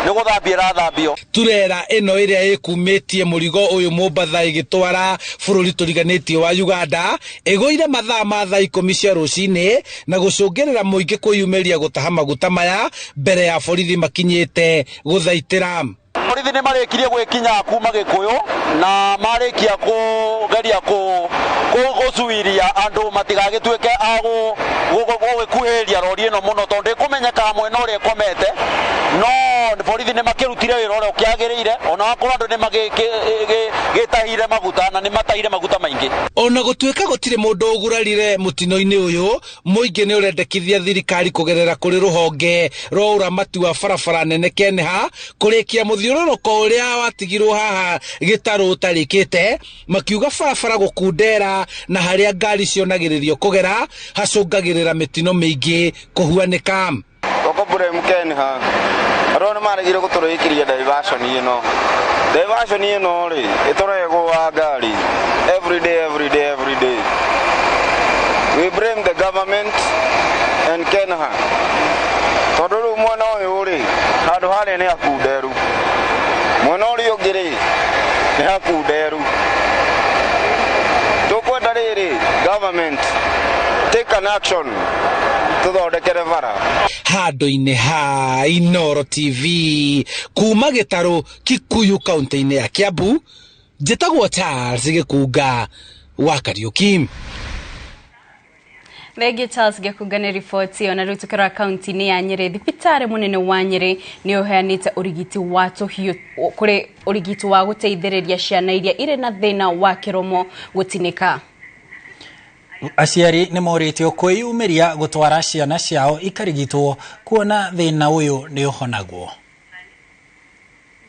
nĩ gũthambio ĩrathambio. Turera ĩno ĩrĩa ĩkumĩtie mũrigo ũyũ Mombatha ĩgĩtwara bũrũri tũriganĩtie wa Uganda ĩgũire mathaa ma thaa 10 cia rũcinĩ na gũcũngĩrĩra mũingĩ kwĩyumĩria gũtaha maguta maya mbere ya borithi makinyĩte gũthaitĩra. Borithi nĩ marĩkirie gwĩkinya kuma Gĩkũyũ na marĩkia kũgeria gũcuiria andũ matigagĩtuĩke a gũgĩkuhĩrĩria rori ĩno mũno tondũ ĩkũmenyekaga mwena ũrĩa ĩkomete, no borithi nĩ makĩrutire wĩra ũrĩa ũkĩagĩrĩire, ona wakorwo andũ nĩ magĩtahire maguta na nĩ matahire maguta maingĩ. Ona gũtuĩka gũtirĩ mũndũ ũgurarire mũtino-inĩ ũyũ, mũingĩ nĩ ũrendekithia thirikari kũgerera kũrĩ rũhonge rwa ũramati wa barabara nene KENHA kũrĩkia mũthiũrũrũko ũrĩa watigirwo haha gĩtarũ ũtarĩkĩte, makiuga barabara gũkundera na harĩa ngari cionagĩrĩrio kũgera hacũngagĩrĩra mĩtino mĩingĩ kũhuanĩka. Tũkũblame KENHA andũ nĩ maregire gũtũrĩkĩria diversion ĩno. Diversion ĩno rĩ ĩtũregwo wa ngari every day, every day, every day. We blame the government and KENHA tondũ rĩu mwena ũyũ rĩ handũ harĩa nĩ hakunderu, mwena ũrĩa ũngĩ rĩ nĩ hakunderu. Tũkwenda rĩrĩ government take an action tũthondekere bara. Handũ-inĩ ha Inooro TV kuma gĩtarũ Kikuyu kaunti-inĩ ya Kiambu, njĩtagwo Charles Gĩkunga wa Kariũki. Thengiũ Charles Gĩkunga nĩ riboti ĩyo. Na rĩu tũkĩrora kaunti-inĩ ya Nyĩrĩ, thibitarĩ mũnene wa Nyĩrĩ nĩ ũheanĩte ũrigiti wa tũhiũ kũrĩ ũrigiti wa gũteithĩrĩria ciana iria irĩ na thĩna wa kĩromo gũtinĩka. Aciari nĩ morĩtio kwĩyumĩria gũtwara ciana ciao ikarigitwo kuona thĩna ũyũ nĩ ũhonagwo.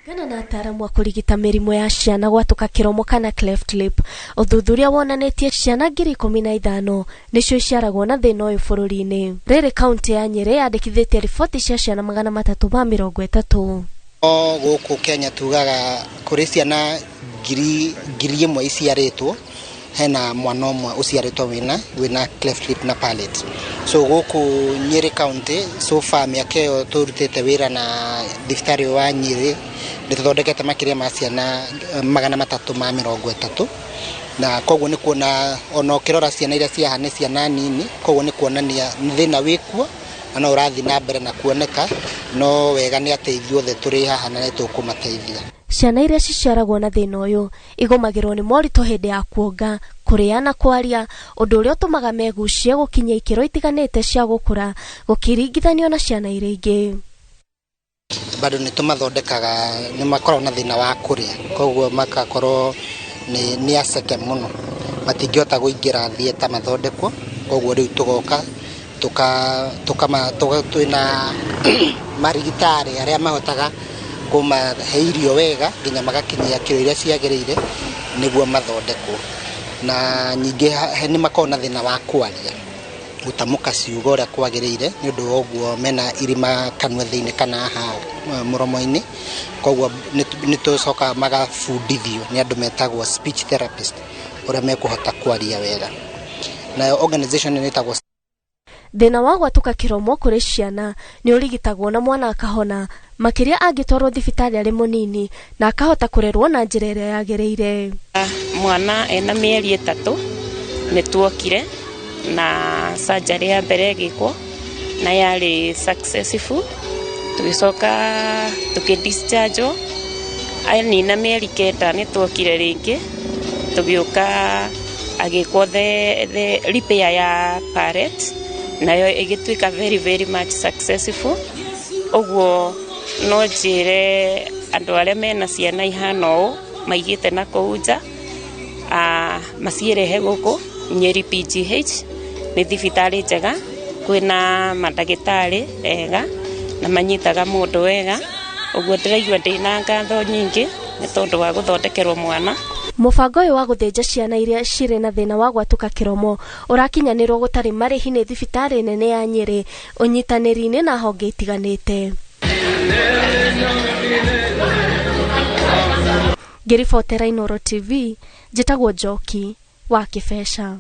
Kũringana na ataaramu a kũrigita mĩrimũ ya ciana gwatũka kĩromo kana cleft lip, ũthuthuria wonanĩtie ciana 15,000 nĩcio iciaragwo na thĩna ũyũ bũrũri-inĩ. Rĩrĩ kaunti ya Nyĩrĩ yandĩkithĩtie riboti cia ciana 330. O gũkũ Kenya tugaga kũrĩ ciana 1,000 iciarĩtwo, hena mwana ũmwe ũciarĩtwo wĩna cleft lip na palate. So gũkũ Nyĩrĩ county so far mĩaka ĩyo tũrutĩte wĩra na thibitarĩ wa Nyĩrĩ nĩ tũthondekete makĩria ma ciana 330, na koguo nĩ kuona ona ũkĩrora ciana iria ciaha nĩ ciana nini, koguo nĩ kuonania thĩna wĩkuo Na no ũrathiĩ na mbere na kuoneka, no wega nĩ atĩ ithuothe tũrĩ haha na nĩ tũkũmateithia. Ciana iria ciciaragwo na thĩna ũyũ igũmagĩrwo nĩ moritũ hĩndĩ ya kuonga, kũrĩa na kwaria, ũndũ ũrĩa ũtũmaga megucie gũkinyia ikĩro itiganĩte cia gũkũra gũkĩringithanio na ciana iria ingĩ. Bado nĩ tũmathondekaga, nĩ makoragwo na thĩna wa kũrĩa, koguo makakorwo nĩ aceke mũno, matingĩhota kũingĩra theatre mathondekwo, koguo rĩu tũgoka twĩna marigitari arĩa mahotaga kũmahe irio wega nginya magakinyia kiro iria ciagĩrĩire nĩguo mathondekwo. Na ningĩ nĩ makoragwo na thĩna wa kwaria, gũtamũka ciugo ũrĩa kwagĩrĩire, nĩ ũndũ wa ũguo mena irima kanua thĩinĩ kana haha mũromo-inĩ, koguo nĩ tũcokaga magabundithio nĩ andũ metagwo speech therapist ũrĩa mekũhota kwaria wega. Nayo organization ĩno ĩtagwo Thĩna wa gwatũka kĩromo kũrĩ ciana nĩ ũrigitagwo na mwana akahona, makĩria angĩtwarwo thibitarĩ arĩ mũnini na akahota kũrerwo na njĩra ĩrĩa yagĩrĩire. Mwana ena mĩeri 3 nĩ tuokire na surgery ya mbere ĩgĩkwo na yarĩ successful, tũgĩcoka tũkĩ-discharge-wo. Anina mĩeri 9 nĩ tuokire rĩngĩ tũgĩũka agĩkwo the repair ya palate, nayo ĩgĩtuĩka very very much successful. Ũguo no njĩre andũ arĩa mena ciana ihana ũũ maigĩte na kũu nja, macirehe gũkũ Nyeri PGH, nĩ thibitarĩ njega, kwĩna mandagĩtarĩ ega na manyitaga mũndũ wega. Ũguo ndĩraigua ndĩna ngatho nyingĩ nĩ tondũ wa gũthondekerwo mwana. Mũbango ũyũ wa gũthĩnja ciana iria cirĩ na thĩna wa gwatũka kĩromo ũrakinyanĩrwo gũtarĩ marĩhi nĩ thibitarĩ nene ya Nyeri ũnyitanĩri-inĩ na honge itiganĩte. Ngĩribotera Inooro TV, njĩtagwo Njoki wa Kĩbeca.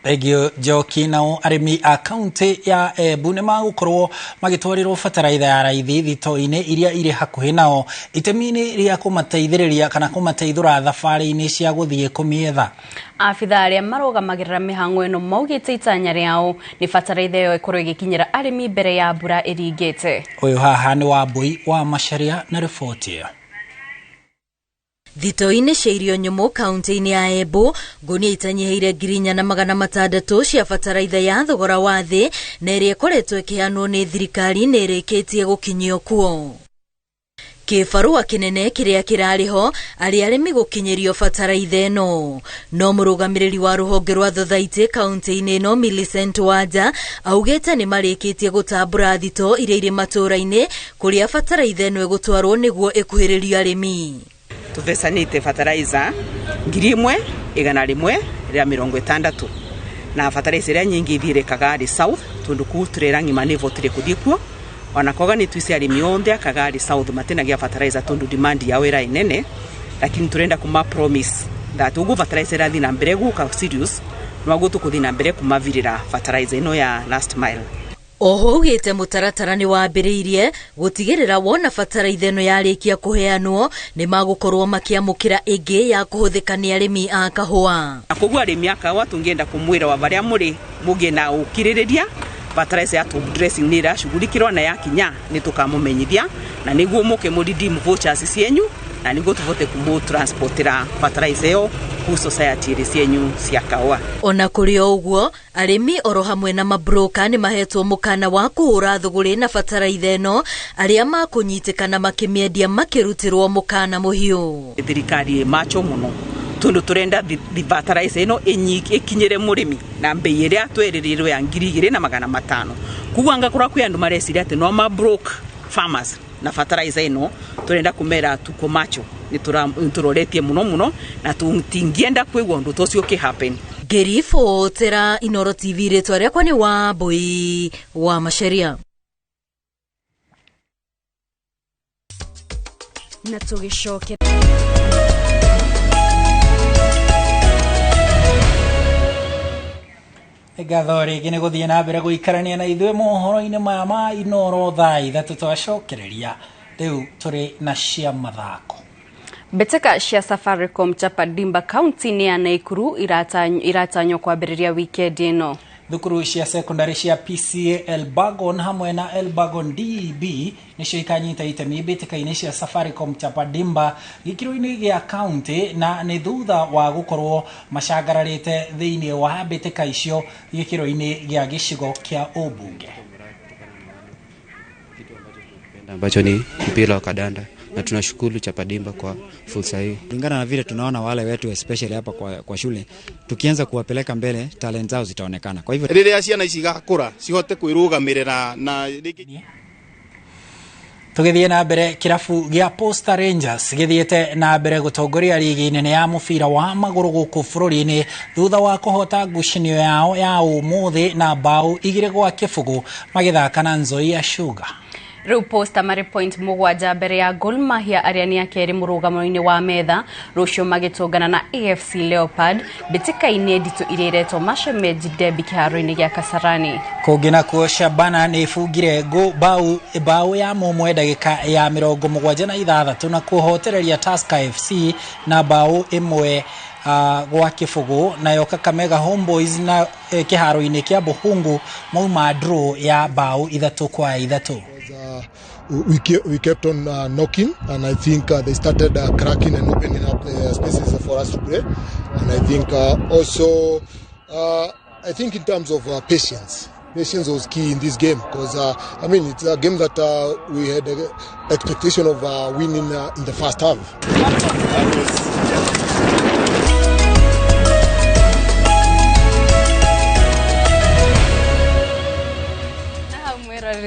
Thengio Njoki. Nao arĩmi a kaunti ya Embu nĩ magũkorwo magĩtwarĩrwo bataraitha ya raithi thito-inĩ iria irĩ hakuhĩ nao itemi-inĩ rĩa kũmateithĩrĩria kana kũmateithũra thabarĩ-inĩ cia gũthiĩ kũmĩetha. Abithaa arĩa marũgamagĩrĩra mĩhang'o ĩno maugĩte itanya rĩao nĩ bataraitha ĩyo ĩkorwo ĩgĩkinyĩra arĩmi mbere ya mbura ĩringĩte. Ũyũ haha nĩ Wambui wa Macharia na riboti ĩyo. Thito-inĩ cia irio nyũmũ kaunti-inĩ ya Embu, ngũnia itanyihĩire 4600 cia bataraitha ya thogora wa thĩ na ĩrĩa ĩkoretwo ĩkĩheanwo nĩ thirikari nĩ ĩrĩkĩtie gũkinyio kuo. Kĩbarũa kĩnene kĩrĩa kĩrarĩ ho arĩ arĩmi gũkinyĩrio bataraitha ĩno. No mũrũgamĩrĩri wa rũhonge rwa thothaitĩ kaunti-inĩ ĩno Millicent Wanja augĩte nĩ marĩkĩtie gũtambũra thito iria irĩ matũũra-inĩ kũrĩa bataraitha ĩno ĩgũtwarwo nĩguo ĩkuhĩrĩrio arĩmi. Tuvesanite fertilizer 1160 na fertilizer ĩrĩa nyingĩ ithire Kagari South tondu kuu turera ng'ima nĩ votire kuthie kuo, ona koga nĩ twise arĩmi othe a Kagari South matinagia fertilizer tondu demand yao ĩra inene, lakini turenda kuma promise that ugu fertilizer ĩrathi na mbere guka serious nwaguo tukuthi na mbere kumavirira fertilizer ĩno ya last mile. Oho augĩte mũtaratara nĩ wambĩrĩirie gũtigĩrĩra wona bataraitha ĩno yarĩkia kũheanwo nĩ magũkorwo makĩamũkĩra ĩngĩ ya kũhũthĩka nĩ arĩmi a kahũa. Na koguo arĩmi a kahũa tũngĩenda kũmwĩra wa barĩa mũrĩ mũgĩe na ũkirĩrĩria, fertilizer ya top dressing nĩ ĩracugurikĩrwo na yakinya nĩ tũkamũmenyithia na nĩguo mũke mũ redeem vouchers cienyu na nĩguo tũvote kũmũ transportĩra fertilizer ĩyo ku society ĩrĩ cienyu cia kahũa. Ona kũrĩ o ũguo, arĩmi oro hamwe na mabroka nĩ mahetwo mũkana wa kũhũra thũgũrĩ na bataraitha ĩno arĩa makũnyitĩkana makĩmĩendia makĩrutĩrwo mũkana mũhiũ. Thirikari ĩ macho mũno tondu turenda fertilizer ĩno ĩkinyĩre mũrĩmi na mbei ĩrĩa twerĩrĩirwo ya 2500. Koguo angakorwo kwĩ andũ mareciria atĩ no ma broke farmers na fertilizer ĩno, turenda kumera tuko macho nĩ tũroretie mũno mũno na tũtingĩenda kwĩgua ũndũ ta ũcio ũkĩ happen. Ngĩribotera Inooro TV, rĩtwa rĩakwa nĩ Wambui wa Macharia. Na tũgĩcoke Ngatho rĩngĩ nĩ gũthiĩ na mbere gũikarania na ithuĩ mohoro-inĩ maya ma Inooro thaa 3 twacokereria. Rĩu tũrĩ na cia mathako. Mbĩtĩka cia Safaricom Chapa Dimba kaunti-inĩ ya Naikuru iratanywo kwambĩrĩria wikendi ĩno. Thukuru cia secondary cia PCA Elbagon hamwe na Elbagon DEB nicio ikanyita itemi mbĩtĩka-inĩ cia Safaricom Chapadimba gĩkĩro-inĩ gĩa county, na nĩ thutha wa gũkorwo macangararĩte thĩinĩ wa mbĩtĩka icio gĩkĩro-inĩ gĩa gĩcigo kĩa ũmbunge. Ambacho ni mpira wa kadanda, na tunashukuru Chapadimba kwa fursa hii. Kulingana na vile tunaona wale wetu especially hapa kwa shule, tukianza kuwapeleka mbele talent zao zitaonekana. Kwa hivyo rĩrĩa ciana ici igakũra cihote kwĩrũgamĩrĩra na Tũgĩthiĩ na mbere, kĩrabu gĩa Posta Rangers gĩthiĩte na mbere gũtongoria rigi nene ya mũbira wa magũrũ gũkũ bũrũri-inĩ thutha wa kũhota ngucanio yao ya ũmũthĩ na bao 2-0 magĩthaka na Nzoia Sugar. Rĩu Posta marĩ point 7 mbere ya Gor Mahia arĩa nĩ akerĩ mũrũgamo-inĩ wa metha, rũciũ magĩtũngana na AFC Leopard mbĩtĩka-inĩ nditũ iria iretwo Mashemeji Derby kĩharo-inĩ gĩa Kasarani. Kũngĩ nakuo Shabana nĩ ĩbungire bao ya mũmwe ndagĩka ya 76 na kũhotereria Tusker FC na bao 1-0, nayo Kakamega Homeboys na kĩharo-inĩ kĩa Buhungu mauma draw ya bao 3-3. We kept on knocking, and I think they started cracking and opening up the spaces for us to play. And I think also, I think in terms of patience was key in this game, because I mean, it's a game that we had expectation of winning in the first half.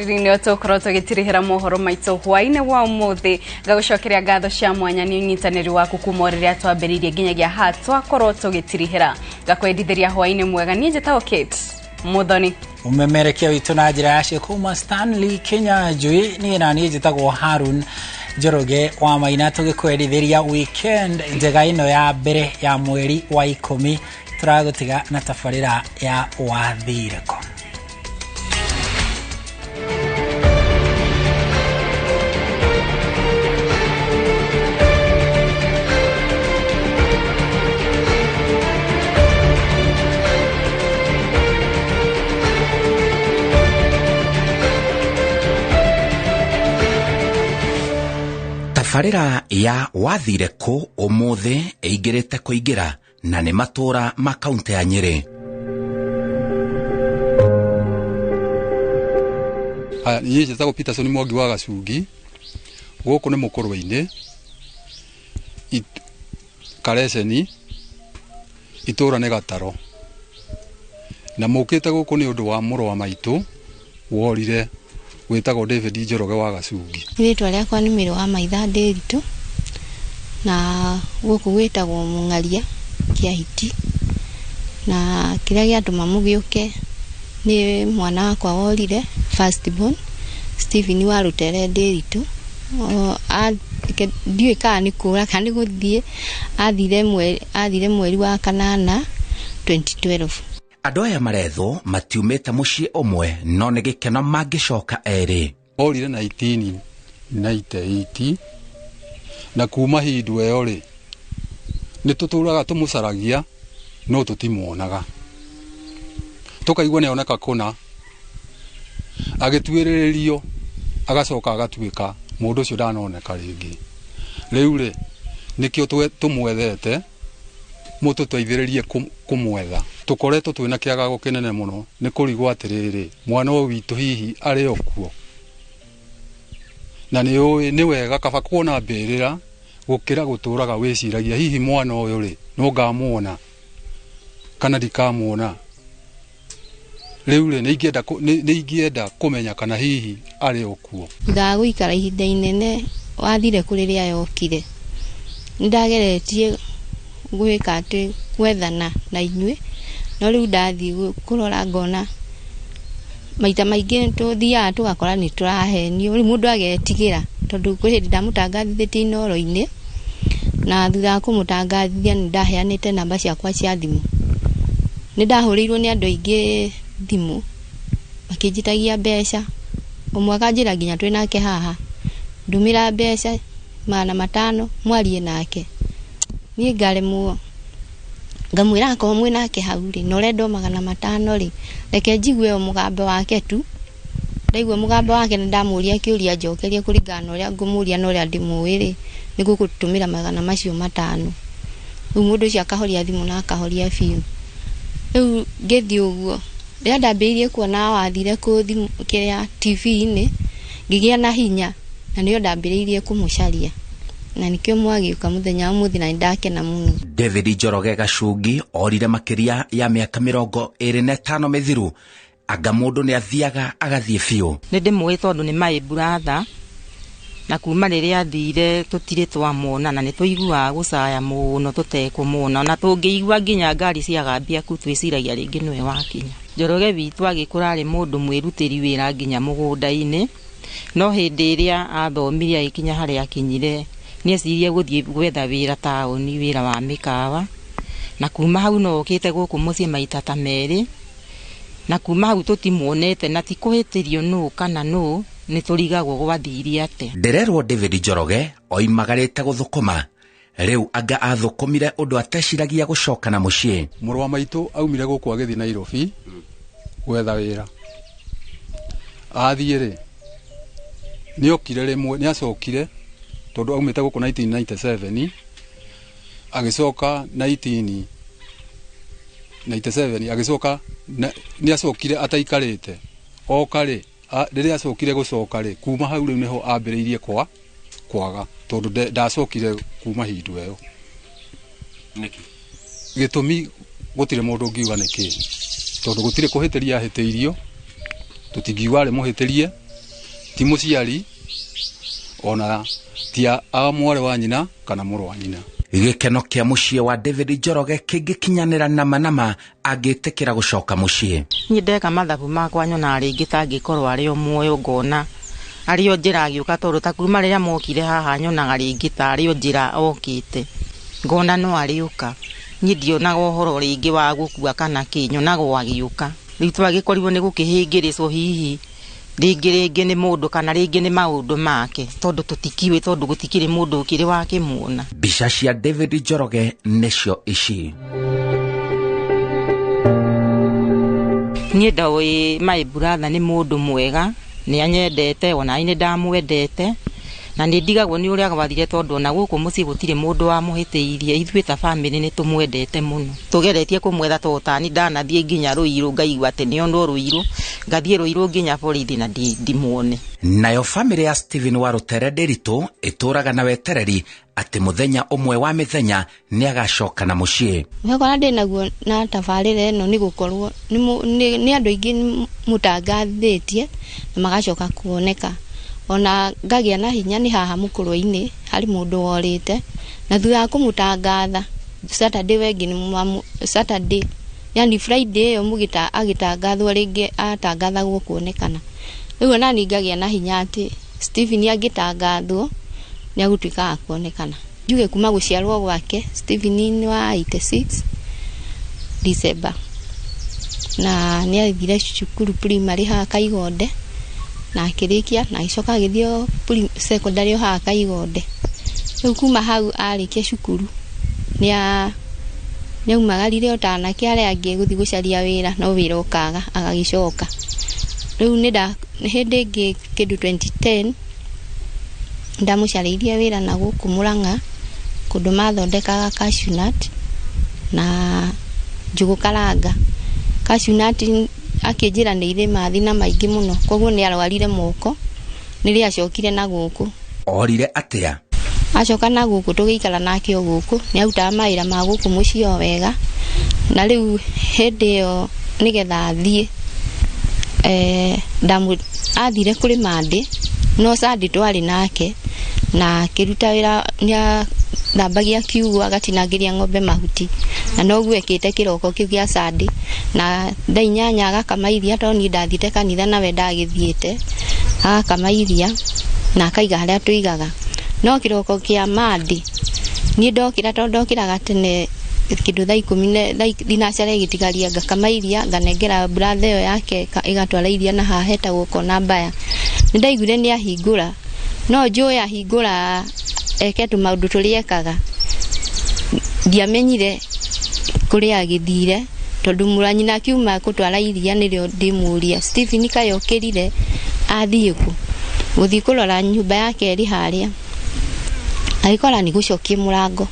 Nĩ tũkorwo tũgĩtirihĩra mohoro maitũ hwaĩ-inĩ wa ũmũthĩ. Ngagũcokeria ngatho cia mwanya nĩ ũnyitanĩri waku kuma rĩrĩa twambĩrĩirie nginyagia haha twakorwo tũgĩtirihĩra. Ngakwendithĩria hwaĩ-inĩ mwega. Niĩ njĩtagwo Kate Muthoni. Ũmemerekia witũ na njĩra ya cio kuma Stanley Kinyanjui. Niĩ na niĩ njĩtagwo Harun Njoroge wa Maina, tũgĩkwendithĩria weekend njega ĩno ya mbere ya mweri wa 10. Tũragũtiga na tabarĩra ya Wathireko. Tabarĩra ya Wathireko ũmũthĩ ĩingĩrĩte kũingĩra na nĩ matũra ma kaunti ya Nyĩrĩ. Haya, niĩ njĩtagwo Peterson Mwangi wa Gacungi, gũkũ nĩ Mũkũrwe-inĩ, Kareceni, itũra nĩ Gataro. Na mũkĩte gũkũ nĩ ũndũ wa mũrũ wa maitũ worire wĩtagwo David Njoroge wa Gacungi. Rĩtwa rĩakwa nĩ Mĩrũ wa Maitha Ndĩritũ, na gũkũ gwĩtagwo Mũng'aria Kĩahiti, na kĩrĩa gĩatũma mũgĩũke nĩ mwana wakwa worire first born Stephen wa Rũtere Ndĩritũ. Ndiũĩ kana nĩ kũra kana nĩ gũthiĩ, athire mweri wa 8 2012. Andũ aya marethwo matiumĩte mũciĩ ũmwe no nĩ gĩkeno mangĩcoka erĩ. Orire 1998 na kuma hĩndĩ ĩyo rĩ nĩ tũtũraga tũmũcaragia no tũtimuonaga, tũkaigua nĩoneka kũna, agĩtuĩrĩrĩrio agacoka agatuĩka mũndũ ũcio ndanoneka rĩngĩ. Rĩu rĩ nĩkĩo tũmwethete mũtũteithĩrĩrie kũmwetha. Tũkoretwo twĩna kĩagago kĩnene mũno nĩ kũrigwo atĩrĩrĩ, mwana ũyũ witũ hihi arĩ o kuo? Na nĩ ũĩ nĩ wega kaba kuona mbĩrĩra gũkĩra gũtũraga wĩciragia hihi mwana ũyũ rĩ no ngamuona kana ndikamuona. Rĩu rĩ nĩ ingĩenda kũmenya kana hihi arĩ o kuo. Thutha wa gũikara ihinda inene wathire kũ rĩrĩa yokire, nĩ ndageretie gwĩka atĩ gwethana na inyuĩ, no rĩu ndathiĩ kũrora ngona maita maingĩ tũthiaga tũgakora nĩ tũrahenio, rĩu mũndũ agetigĩra tondũ kwĩ hĩndĩ ndamũtangathithĩtie Inooro-inĩ, na thutha wa kũmũtangathithia nĩ ndaheanĩte namba ciakwa cia thimũ. Nĩ ndahũrĩirwo nĩ andũ aingĩ thimũ makĩnjĩtagia mbeca, ũmwe akanjĩra nginya twĩ nake haha, ndũmĩra mbeca 500 mwarie nake. Niĩ ngaremwo Ngamwĩra akorwo mwĩ nake hau rĩ, na ũrenda o 500 rĩ, reke njigue o mũgambo wake tu. Ndaigua mũgambo wake na ndamũria kĩũria njokerie kũringana na ũrĩa ngũmũria na ũrĩa ndĩmũĩ rĩ, nĩ ngũgũtũmĩra 500. Rĩu mũndũ ũcio akahoria thimũ na akahoria biũ. Rĩu ngĩthiĩ ũguo, rĩrĩa ndambĩrĩirie kuona wathire kũ thimũ kĩrĩa TV-inĩ, ngĩgĩa na hinya na nĩyo ndambĩrĩirie kũmũcaria. Na nĩkĩo mwagĩũka mũthenya wa ũmũthĩ na nĩndakena mũno. David Njoroge Gacungi orire makĩria ya mĩaka 25 mĩthiru. Anga mũndũ nĩ athiaga agathiĩ biũ. Nĩ ndĩmũĩ tondũ nĩ my brother, na kuma rĩrĩa athire tũtirĩ twamwona na nĩ tũiguaga gũcaya mũno tũtekũmwona, na tũngĩigua nginya ngari ciagambia ku twĩciragia rĩngĩ nĩwe wakinya. Njoroge witũ agĩkũra arĩ mũndũ mwĩrutĩri wĩra nginya mũgũnda-inĩ, no hĩndĩ ĩrĩa athomire agĩkinya harĩa akinyire nĩeciririe gũthiĩ gwetha wĩra taũni, wĩra wa mĩkawa, na kuma hau no okĩte gũkũ mũciĩ maita ta merĩ, na kuma hau tũtimuonete na ti kũhĩtĩrio nũ kana nũ, nĩ tũrigagwo gwathire atĩa. Ndĩrerwo David Njoroge oimagarĩte gũthũkũma, rĩu anga athũkũmire ũndũ ateciragia gũcoka na mũciĩ. Mũrũ wa maitũ aumire gũkũ agĩthiĩ Nairobi gwetha wĩra. Athiĩ rĩ, nĩokire rĩmwe, nĩacokire tondũ aumĩte gũkũ 1997, agĩcoka 1997, agĩcoka nĩacokire ataikarĩte. Oka rĩ, rĩrĩa acokire gũcoka rĩ, kuma hau rĩu nĩho ambĩrĩirie kwaga tondũ ndacokire kuma hindu ĩyo. Nĩkĩ? Gĩtũmi gũtirĩ mũndũ ũngiuga nĩkĩ, tondũ gũtirĩ kũhĩtĩria ahĩtĩirio, tũtingiuga arĩ mũhĩtĩrie, ti mũciari ona ti a mwarĩ wa nyina kana mũrũ wa nyina. Gĩkeno kĩa mũciĩ wa David Njoroge kĩngĩkinyanĩra nama nama angĩtĩkĩra gũcoka mũciĩ. Niĩ ndeka mathabu makwa nyonaga rĩngĩ ta angĩkorwo arĩ o muoyo ngona arĩ o njĩra agĩũka, tondũ ta kuma rĩrĩa mokire haha nyonaga rĩngĩ ta arĩ o njĩra okĩte, ngona no arĩũka. Niĩ ndionaga ũhoro rĩngĩ wa gũkua kana kĩ, nyonaga o agĩũka. Rĩu twagĩkorirwo nĩ gũkĩhĩngĩrĩcwo hihi rĩngĩ rĩngĩ nĩ mũndũ kana rĩngĩ nĩ maũndũ make, tondũ tũtikiũĩ, tondũ gũtikĩrĩ mũndũ ũkĩrĩ wakĩmuona. Mbica cia David Njoroge nĩcio ici. Niĩ ndoĩ my brother nĩ mũndũ mwega, nĩ anyendete, ona niĩ nĩ ndamwendete, na nĩ ndigagwo nĩ ũrĩa gwathire, tondũ ona gũkũ mũciĩ gũtirĩ mũndũ wamũhĩtĩirie. Ithuĩ ta bamĩrĩ nĩ tũmwendete mũno, tũgeretie kũmwetha tondũ tani ndanathiĩ nginya Rũirũ ngaigua atĩ nĩonwo Rũirũ, ngathiĩ Rũirũ nginya borithi na ndimuone. Nayo bamĩrĩ ya Stephen wa Rũtere Ndĩritũ ĩtũraga na wetereri atĩ mũthenya ũmwe wa mĩthenya nĩagacoka na mũciĩ. Mwĩhoko ũrĩa ndĩnaguo na tabarĩra ĩno nĩ gũkorwo nĩ andũ aingĩ mũtangathĩtie na magacoka kuoneka. Ona ngagĩa na hinya nĩ haha mũkũrwe-inĩ harĩ mũndũ worĩte, na thutha wa kũmũtangatha Saturday wengi nĩ Saturday, yani Friday ĩyo mũgĩta agĩtangathwo rĩngĩ atangathagwo kuonekana. Rĩu ona niĩ ngagĩa na hinya atĩ Stephen angĩtangathwo nĩ agũtuĩka wa kuonekana. Njuge kuma gũciarwo gwake Stephen nĩ wa 86 December, na nĩ athire cukuru primary haha Kaigonde na akĩrĩkia, na agĩcoka agĩthiĩ secondary o haha Kaigonde. Rĩu kuma hau arĩkia cukuru nĩaumagarire o ta anake arĩa angĩ gũthiĩ gũcaria wĩra, no wĩra ũkaga agagĩcoka. Rĩu nĩ hĩndĩ ĩngĩ kĩndũ 2010 ndamũcarĩirie wĩra na gũkũ Mũrang'a kũndũ mathondekaga cashew nut na njũgũ karanga. Cashew nut akĩnjĩra nĩ irĩ mathĩna maingĩ mũno, koguo nĩ arwarire moko nĩrĩo acokire na gũkũ. Orire atĩa? Acoka na gũkũ tũgĩikara nake o gũkũ, nĩ arutaga mawĩra ma gũkũ mũciĩ o wega, na rĩu hĩndĩ ĩyo nĩgetha athiĩ athire kũrĩ Monday, no Sunday twarĩ nake na akĩruta wĩra, nĩ athambagia kiugũ agatinangĩria ng'ombe mahuti, na noguo ekĩte kĩroko kĩu gĩa Sunday, na thaa 8 agakama iria, tondũ niĩ ndathiĩte kanitha nawe ndagĩthiĩte, agakama iria na akaiga harĩa tũigaga. No kĩroko kĩa Monday niĩ ndokĩra, tondũ ndokĩraga tene kĩndũ thaa 10 thinacara ĩgĩtigaria, ngakama iria nganengera brother ĩyo yake ĩgatwara iria na haha hetagwo Kona Mbaya. Nĩ ndaiguire nĩ ahingũra, no njũĩ ahingũra eke tũmaũndũ tũrĩa ekaga, ndiamenyire Kũrĩa agĩthire tondũ mũranyina akiuma kũtwara iria nĩrĩo ndĩmũria Stephen kaĩ okĩrire athiĩ kũ gũthiĩ kũrora nyũmba yake ĩrĩ harĩa agĩkora nĩ gũcokia mũrango.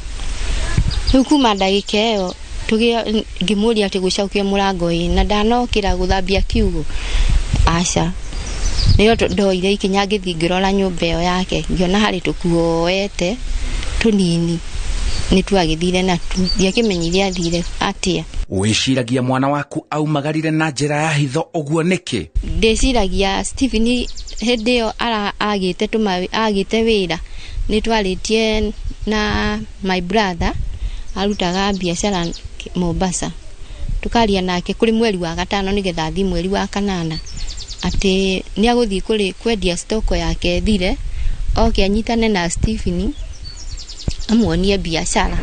Rĩu kuma ndagĩka ĩyo ngĩmũria atĩ gũcokia mũrango ĩ na ndanokĩra gũthambia kiugũ aca. Nĩyo ndoire ikinya ngĩthiĩ ngĩrora nyũmba ĩyo yake ngĩona harĩ tũkuo oete tũnini nĩ twagĩthire natuo ndiakĩmenyire athire atĩa. Wĩciragia mwana waku aumagarire na njĩra ya hitho ũguo nĩkĩ? Ndĩciragia Stephen hĩndĩ ĩyo agĩte wĩra nĩ twarĩtie na my brother arutaga biacara Mombasa tukaria nake kũrĩ mweri wa gatano nĩgetha athiĩ mweri wa kanana atĩ nĩ agũthiĩ kũrĩ kwendia stoko yake thire oke anyitane na Stephen amuonie biacara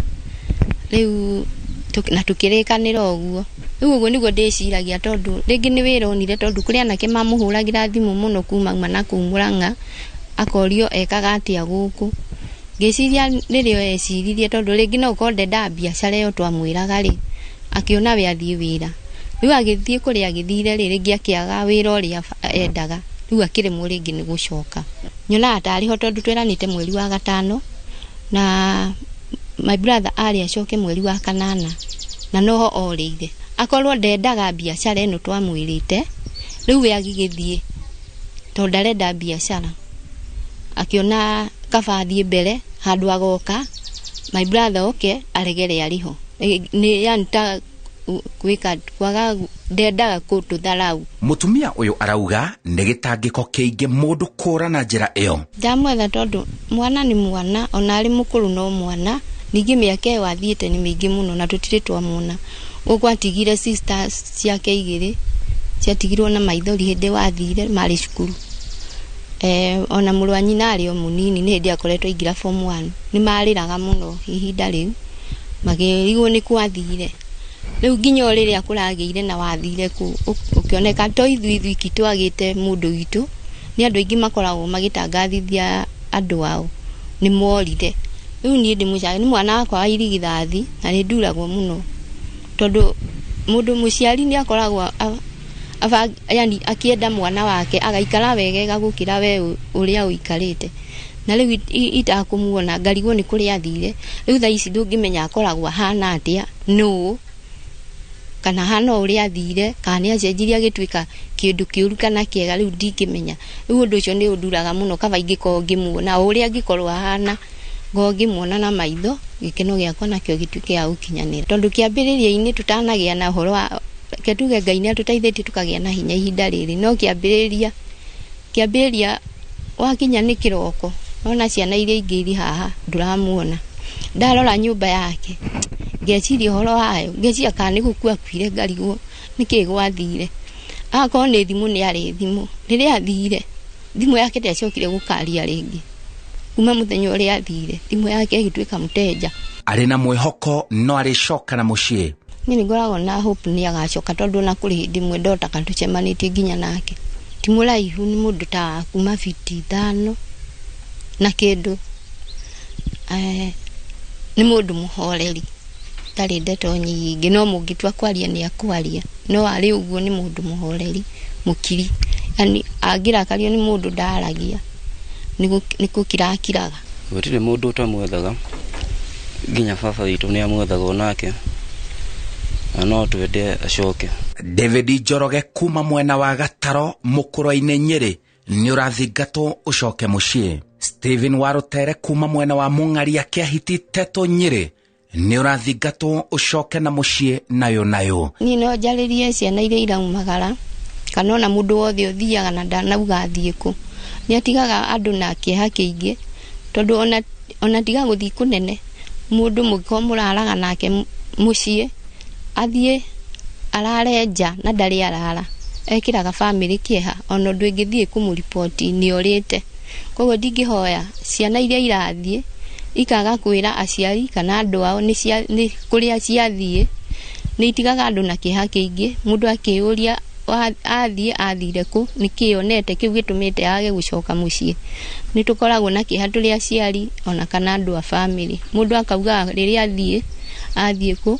rĩu na tukĩrĩkanĩra ũguo. Rĩu ũguo nĩguo ndĩciragia tondũ rĩngĩ nĩ wĩra onire tondũ kũrĩ anake mamũhũragĩra thimũ mũno kuma na kũu Mũrang'a akorio ekaga atĩa gũkũ. Ngĩciria rĩrĩa eciririe tondũ rĩngĩ no ũkorwo ndendaga biacara ĩyo twamwĩraga rĩ akĩona we athiĩ wĩra. Rĩu agĩthiĩ kũrĩa agĩthire rĩ rĩngĩ akĩaga wĩra ũrĩa endaga rĩu akĩremwo rĩngĩ nĩ gũcoka. Nyonaga tarĩ ho tondũ tweranĩte mweri wa gatano na my brother arĩ acoke mweri wa kanana na noho orĩire akorwo ndendaga biacara ĩno twamwĩrĩte rĩu we agĩgĩthiĩ tondũ ndarenda biacara akĩona kaba athiĩ mbere handũ agoka my brother oke aregere arĩho nĩ yani ta gwĩka kwaga ndendaga kũtũtharau. Mũtumia ũyũ arauga nĩ gĩtangĩko kĩingĩ mũndũ kũra na njĩra ĩyo. Ndamwetha tondũ mwana nĩ mwana ona arĩ mũkũrũ no mwana ningĩ mĩaka ĩyo athiĩte nĩ mĩingĩ mũno na tũtirĩ twamwona. Gũkũ atigire sisters ciake igĩrĩ ciatigirwo na maithori hĩndĩ wathire marĩ cukuru. Ona mũrũ wa nyina arĩ o mũnini nĩ hĩndĩ akoretwo aingĩra form 1 nĩ marĩraga mũno ihinda rĩu makĩrigwo nĩ kwathire. Rĩu nginya o rĩrĩa kũragĩire na wathire kũ ũkĩoneka to ithuĩ ithuiki twagĩte mũndũ witũ nĩ andũ aingĩ makoragwo magĩtangathithia andũ ao nĩ morire. Rĩu niĩ ndĩmũcage nĩ mwana wakwa wa irigithathi na nĩ nduragwo mũno tondũ mũndũ mũciari nĩ akoragwo yani akĩenda mwana wake agaikara wegega gũkĩra we ũrĩa ũikarĩte. Na rĩu itakũmuona ngarigwo nĩ kũrĩa athire. Rĩu thaa ici ndũngĩmenya akoragwo ahana atĩa nũũ kana hana ũrĩa athire kana nĩ acenjirie agĩtuĩka kĩndũ kĩũru kana kĩega rĩu ndingĩmenya. Rĩu ũndũ ũcio nĩ ũnduraga mũno kaba ingĩkorwo ngĩmuona o ũrĩa angĩkorwo ahana ngorwo ngĩmuona na maitho gĩkeno gĩakwa nakĩo gĩtuĩke gĩa gũkinyanĩra. Tondũ kĩambĩrĩria-inĩ tũtanagĩa na ũhoro wa reke tuge Ngai nĩ atũteithĩtie tũkagĩa na hinya ihinda rĩrĩ no kĩambĩrĩria wakinya nĩ kĩroko ona ciana iria ingĩ irĩ haha ndũramuona. Ndarora nyũmba yake ngeciria ũhoro wayo ngeciria kana nĩ gũkua akuire ngarigwo nĩkĩĩ gwathire. Akorwo nĩ thimũ nĩ arĩ thimũ rĩrĩa athire thimũ yake ndĩacokire gũkaria rĩngĩ kuma mũthenya ũrĩa athire thimũ yake ĩgĩtuĩka mũteja. Arĩ na mwĩhoko no arĩcoka na mũciĩ. Niĩ nĩ ngoragwo na hope nĩ agacoka tondũ ona kũrĩ hĩndĩ ĩmwe ndotaga tũcemanĩtie nginya nake. Ti mũraihu nĩ mũndũ ta kuma fiti 5 na kĩndũ. Nĩ mũndũ mũhoreri tarĩ ndeto nyingĩ no mũngĩtua kwaria nĩ akwaria no arĩ ũguo nĩ mũndũ mũhoreri mũkiri yani angĩrakario nĩ mũndũ ndaragia nĩ gũkira akiraga. Gũtirĩ mũndũ ũtamwethaga nginya baba witũ nĩ amwethaga onake na no twende acoke. David Njoroge kuma mwena wa Gataro Mũkũrwe-inĩ Nyĩrĩ nĩ ũrathingatwo ũcoke mũciĩ. Stephen Warutere kuma mwena wa Mũng'aria Kĩahiti Tetũ Nyĩrĩ nĩ ũrathingatwo ũcoke na mũciĩ nayo nayo. Niĩ no njarĩrie ciana iria iraumagara kana ona mũndũ wothe ũthiaga na ndanauga athiĩ kũ nĩ atigaga andũ na kĩeha kĩingĩ tondũ ona tiga gũthiĩ kũnene mũndũ mũngĩkorwo mũraraga nake mũciĩ athiĩ arare nja na ndarĩ arara ekĩraga bamĩrĩ kĩeha ona ũndũ ĩngĩthiĩ kũmũriboti nĩ orĩte. Koguo ndingĩhoya ciana iria irathiĩ ikaga kwĩra aciari kana andũ ao nĩ kũrĩa ciathiĩ nĩ itigaga andũ na kĩeha kĩingĩ mũndũ akĩũria athiĩ athire kũ nĩkĩĩ onete kĩu gĩtũmĩte age gũcoka mũciĩ. Nĩ tũkoragwo na kĩeha tũrĩ aciari ona kana andũ a bamĩrĩ mũndũ akauga rĩrĩa athiĩ athiĩ kũ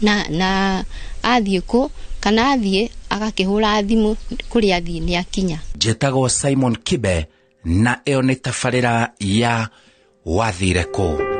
Na athiĩ kũ kana athiĩ agakĩhũra thimũ kũrĩa athiĩ nĩ akinya. Njĩtagwo Simon Kibe na ĩyo nĩ tabarĩra ya Wathire Kũ.